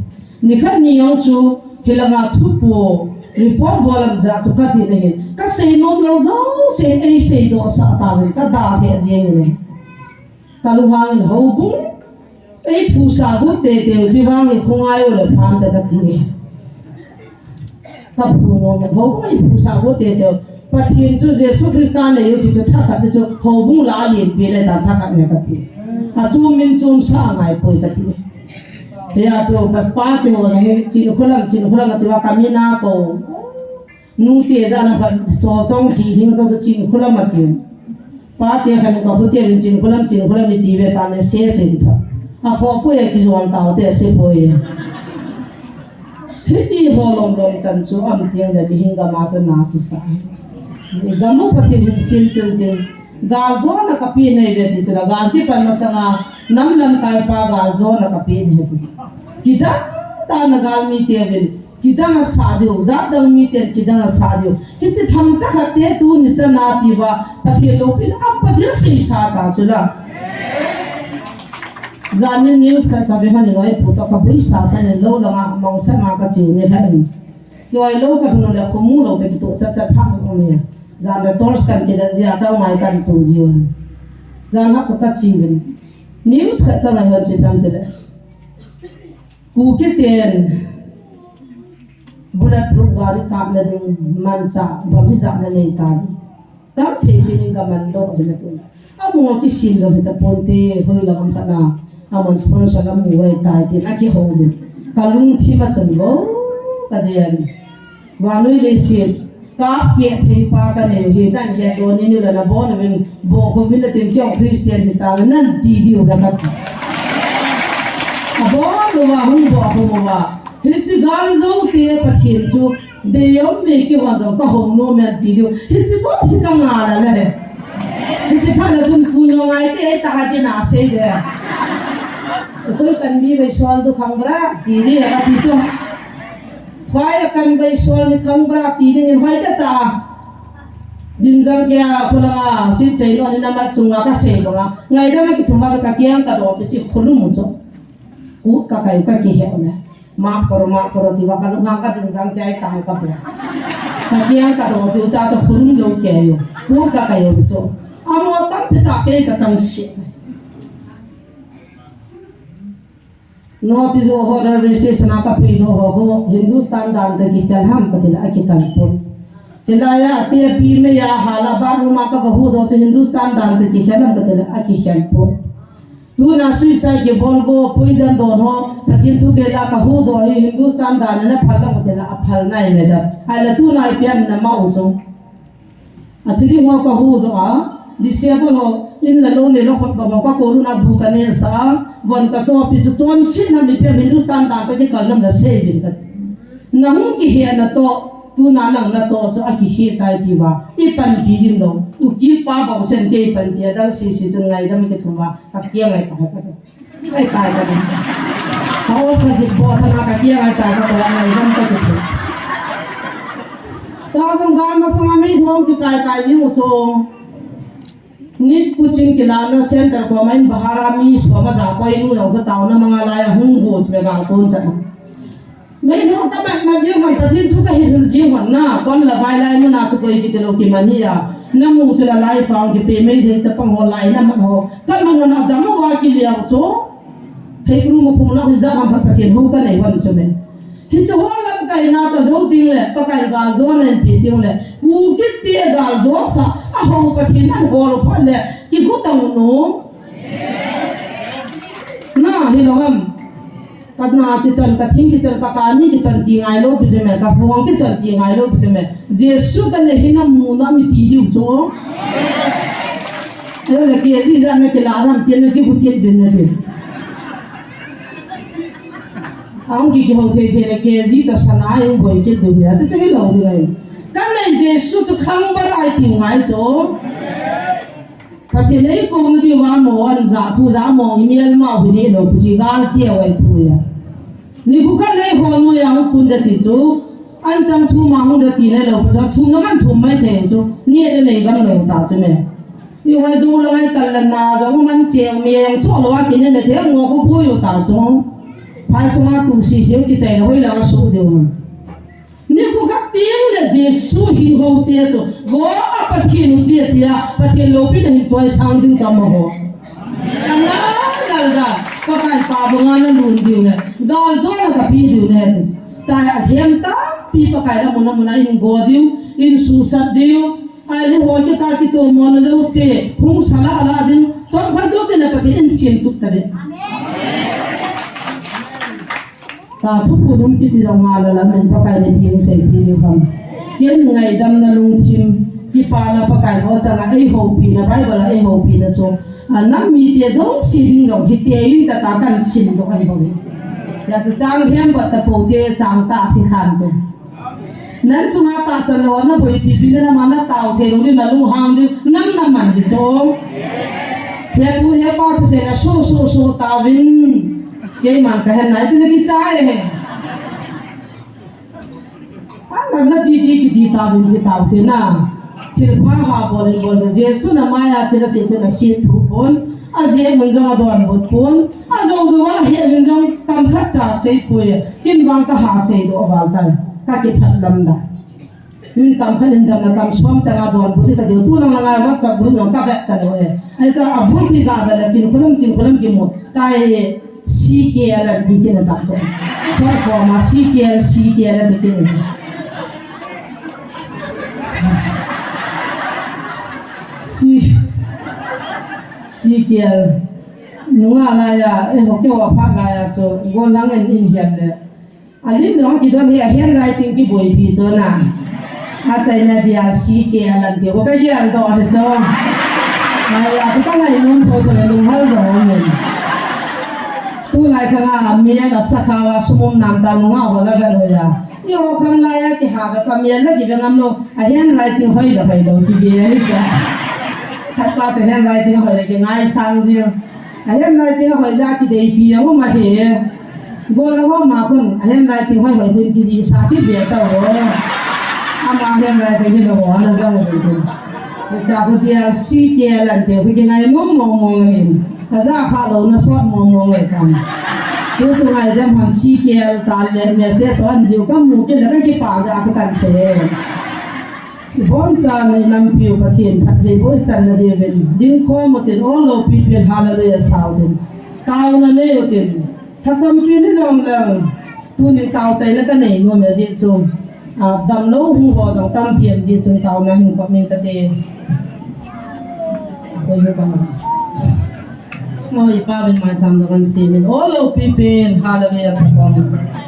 Nikhat ni jong chu, hilanga thupu, report bol lam jeh chu kati nahin. Kasei nom lou jouse, eiseidoh sah tauvin, kadalheh jeng in ahi. Kalunghang in houbung, eiphusah got teitei u, chuvang hi khongai u le phante kati. Kaphu nom in houbung eiphusah got teitei u. Pathen chu Jesu Christa nei u si chu thakhat chu houbung lah a lenpi le ta thakhat ne kati. Achu min chom sah angai poi kati. Hia chu pastor te ho jong hi Chinkholam, Chinkholam atiuva kamin akou. Nute jat a khat, cho chong hi hing chong chu Chinkholam atiu. Pate khat in kakhute uvin Chinkholam, Chinkholam iti ve ta message in tha. Akhoh poi e kijol tao te ase poi e. Hiti ho lom lom chan chu am tiang le mihem gam a chu na kisa. Gam u Pathen hin sim tin tin. Galjona kapeh nai ve ti chu la gal kipan masanga nam lamkai pa galjona kapeh nai ti. Kidang tah a galmi te uvin. Kidang asah diu, jat dang miten kidang asah diu. Hiche themcha khat te tuni chan a tiuva, Pathen loupina, a Pathen seisa ta chu la. Jan in news khat kave hon in, oi pu toh kabuisah sah in lou langa mong sah ma kache ni lha in. Kihoi lou kalhun le khomu lou toh kitoh chat chat pha chu um e. Jan le torch kan kidan jia chau mai kan tu jiu. Jan hah chu kache uvin. News khat kangai hon chu ipi ham tile. Kuki ten bullet proof gari kapna ding manchah bom hijat na nei tai. Kam thei pi ning ka man doh ding ati. Amu a kisin doh hita ponte hoi la kam khat na. Amun sponsor la mu vai tai tin akihou ding. Ka lungthim a chun vo ka den. Vannoi leiset, kap keh thei pa ka nei u hi, nan het doh ni ni la na bon uvin, bol khum uvin atin kei Christian hi ta nan ti diu da kati. Abon uva hung bol khum uva. Hiche gal jou te Pathen chu, deium me kihon jong ka hung nom e ti diu. Hiche bou hi ka ngah la le. Hiche phat na chun ku nyo ngai te ta ha ti na sei de. Koi kan bi ve sol du khang bra ti di kati chu. Khwai a kan bei sol ni khang bra ti ding in hoi ta ta. Din jang kei a khulanga sit sei lo ni na ma chunga ka sei lo nga. Ngaidam a kithum a ka kiang ka do ti chi khulum chu. Kut ka kai ka kihe ne. Ma koro ma koro ti va ka lu nga ka din jang kei ta ka bo. Ka kiang ka do ti cha chu khulum lo kei u. Kut ka kai u chu. Amo tam Pita pe ka chang si. No chi jo ho railway station a ka pei do ho ho Hindustan dan to kikhel ham ka ti le a kikhel pon. Hilai a te pi me ya hala bathroom a ka ga hu do chu Hindustan dan to kikhel ham ka ti le a kikhel pon. Tuna suicide kibol go, poison don ho, Pathen thu gel a ka hu do hi Hindustan dan a na phal lang u te la a phal nai me da. Ai la tuna i pian na ma u so. A thi ding ho ka hu do a, disciple ho, in la lo ne lo khot ba ho ka ko lu na bu ka ne sa, von ka cho pi chu chon si na mi pian Hindustan dan to kikal nam la sei din ka ti. Na hung kihe na to, tuna nang na to chu a kihe tai ti va. I panpi dim lo. U ki pa ba sen ke i panpi a dang si si chun ngaidam ki thum va. Ka kiang ai tai ka do. Ai tai ka do. Ka o ka jit bo tha na ka kiang ai tai ka do. Ngaidam ka do. Ta jong ga ma sanga mei hong ki tai kai ling u cho. Nit kuching kilana center ko main bahara mi soma ja koi nu nang ko tauna manga lai a hung go chu ga kon cha. Mei hong ta mat ma jing hon Pathen thu ka hil hil jing hon na kon la vai lai mu na chu koi ki te lo ki mani a. Na mu chu la lai fa ki pe mei le cha pang ho lai na man ho. Ka man ho na dam wa ki liao chu. Hei kru mo phung na hi ja hon Pathen ho ka nei hon chu me. Hiche ho lamkai na cha jo ding le, Pakai gal jo nen pi ding le, Kuki te gal jo sa, a ho Pathen an hol phat le, kigu tang u no. Na, hilou ham. Ka na kichon, ka thing kichon, ka kani kichon ti ngai lou pi chu me, ka huang kichon ti ngai lou pi chu me. Jesu ka ne hi na mu na mi ti diu chu. Ele ke ji ja na kila lam ti na kigu ti bin na ti. Ang ki kihou thei thei le K G to sana in boi kit ding hia. Chu chu hilou ding ahi. Kan nei Jesu chu khang ba lai ti ngai chu. Pathen ei kou na diu a mo an ja thu ja mo i mial ma u hi ni lo pu chi gal ti a wai thu ya. Ni khu khat lei ho nu ya hung kun da ti chu. An chang thu ma hung da ti le lo pu chu. Thu na man thu mai thei chu. Ni le nei gam lo ta chu me. Ni hoi jong la ngai kal la na jong man cheu mi jong cho lo a kin ne the ngo ko pui u ta jong. Phai sunga tu si siu kichai na hoi la su deu. Ni khu khat tiang le Jesu hin ho te chu. Go a Pathen u chi tia, Pathen loupina hin choi sang ding cham ho. Kala, kala, Pakai pa banga na lun diu ne. Gal jo na ka pi diu ne. Tai a hem ta, pi Pakai la muna muna in go diu, in su sat diu. Ai le ho ke ka kitomo na jouse, hung sala ala ding, chomkhat jouse na Pathen in siam tup ta ve. Ta thuphon um kiti jong nga la la men Pakai ni pi hung seipi diu ham. Ken ngaidam na lungthim, kipana Pakai ho changa ei houpi na, Bible a ei houpi na chu. A nam mite jouse ding jong hite in ta ta kan sim doh ahi bou. Hijeh chun chang hem bat ta pou te, chang ta thi khan te. Nan sunga tahsan lou a na boipi pi na, na man na tao thei lou ding, na lunghang ding, nang na man ding chu. Hepu hepa thusei na su su su taovin. Keiman ka hen nai ti na kichai e. An na ti ti kiti taovin ti tao te na. Thilpha ha bol in bol na Jesu na maya chila sei chu na si thu pon. A jeh mun jong a donbut pon. A jou jou a he mun jong kam khat cha sei poi. Kin vang ka ha sei doh val tai. Ka kiphat lam da. Min kam khat in damna kam som changa donbut ka diu. Tu lang lang a WhatsApp group jong ka vet ta lou e. Ai cha a bul pi ga vet la Chinkholam, Chinkholam kimu. Tai C K L an ti kit na ta chu. Short form a C K L, C K L an ti kit na. C, C K L. Nunga laiya, eh, ho keu a phat laiya chu, golang in in hian le. A lim jong kidon hi a handwriting kiboipi chu na. A chaina dia C K L an ti, ho ka hian doh hi chu. Ai, a chu ka ngainom tho tho le lunghal jong um in. Tulai khang a mial a sakha va sum um nam ta nunga ho la ga lo ya. I ho khang laiya kiha ka cha mial la kive ngam lou. A handwriting hoi lou hoi lou kive hi cha. Khat pa cha handwriting hoi la kingaisang jing. A handwriting hoi ja kideipi a um ahi. Golang ho ma khun a handwriting hoi hoi khun kijihsah kit ve tau ho. Ama handwriting hi lou ho ana jang ve khun. Hicha khu dia C K L an ti khu kingai mong mong mong hin. Ka ja kha lou na sot mong mong le kam. Tu chu ngaidam hon C K L ta le message on jiu ka mu kit le ka kipa ja chu kan sei. Bonchan inampiu Pathen phattheiboh ichanna diuvin dingkhom utin, ol loupi pen hallelujah sa utin, taona nei utin, lhasam pen ni jong leng, tunin taochaina kanei nom e, ajeh chu, a, damlou hung ho jong tampi um jeh chun taona hin kop ing kate. Koi hi kama. Oi, ipa uvin maicham jong kahin semin, ol loupi pen hallelujah sa koma.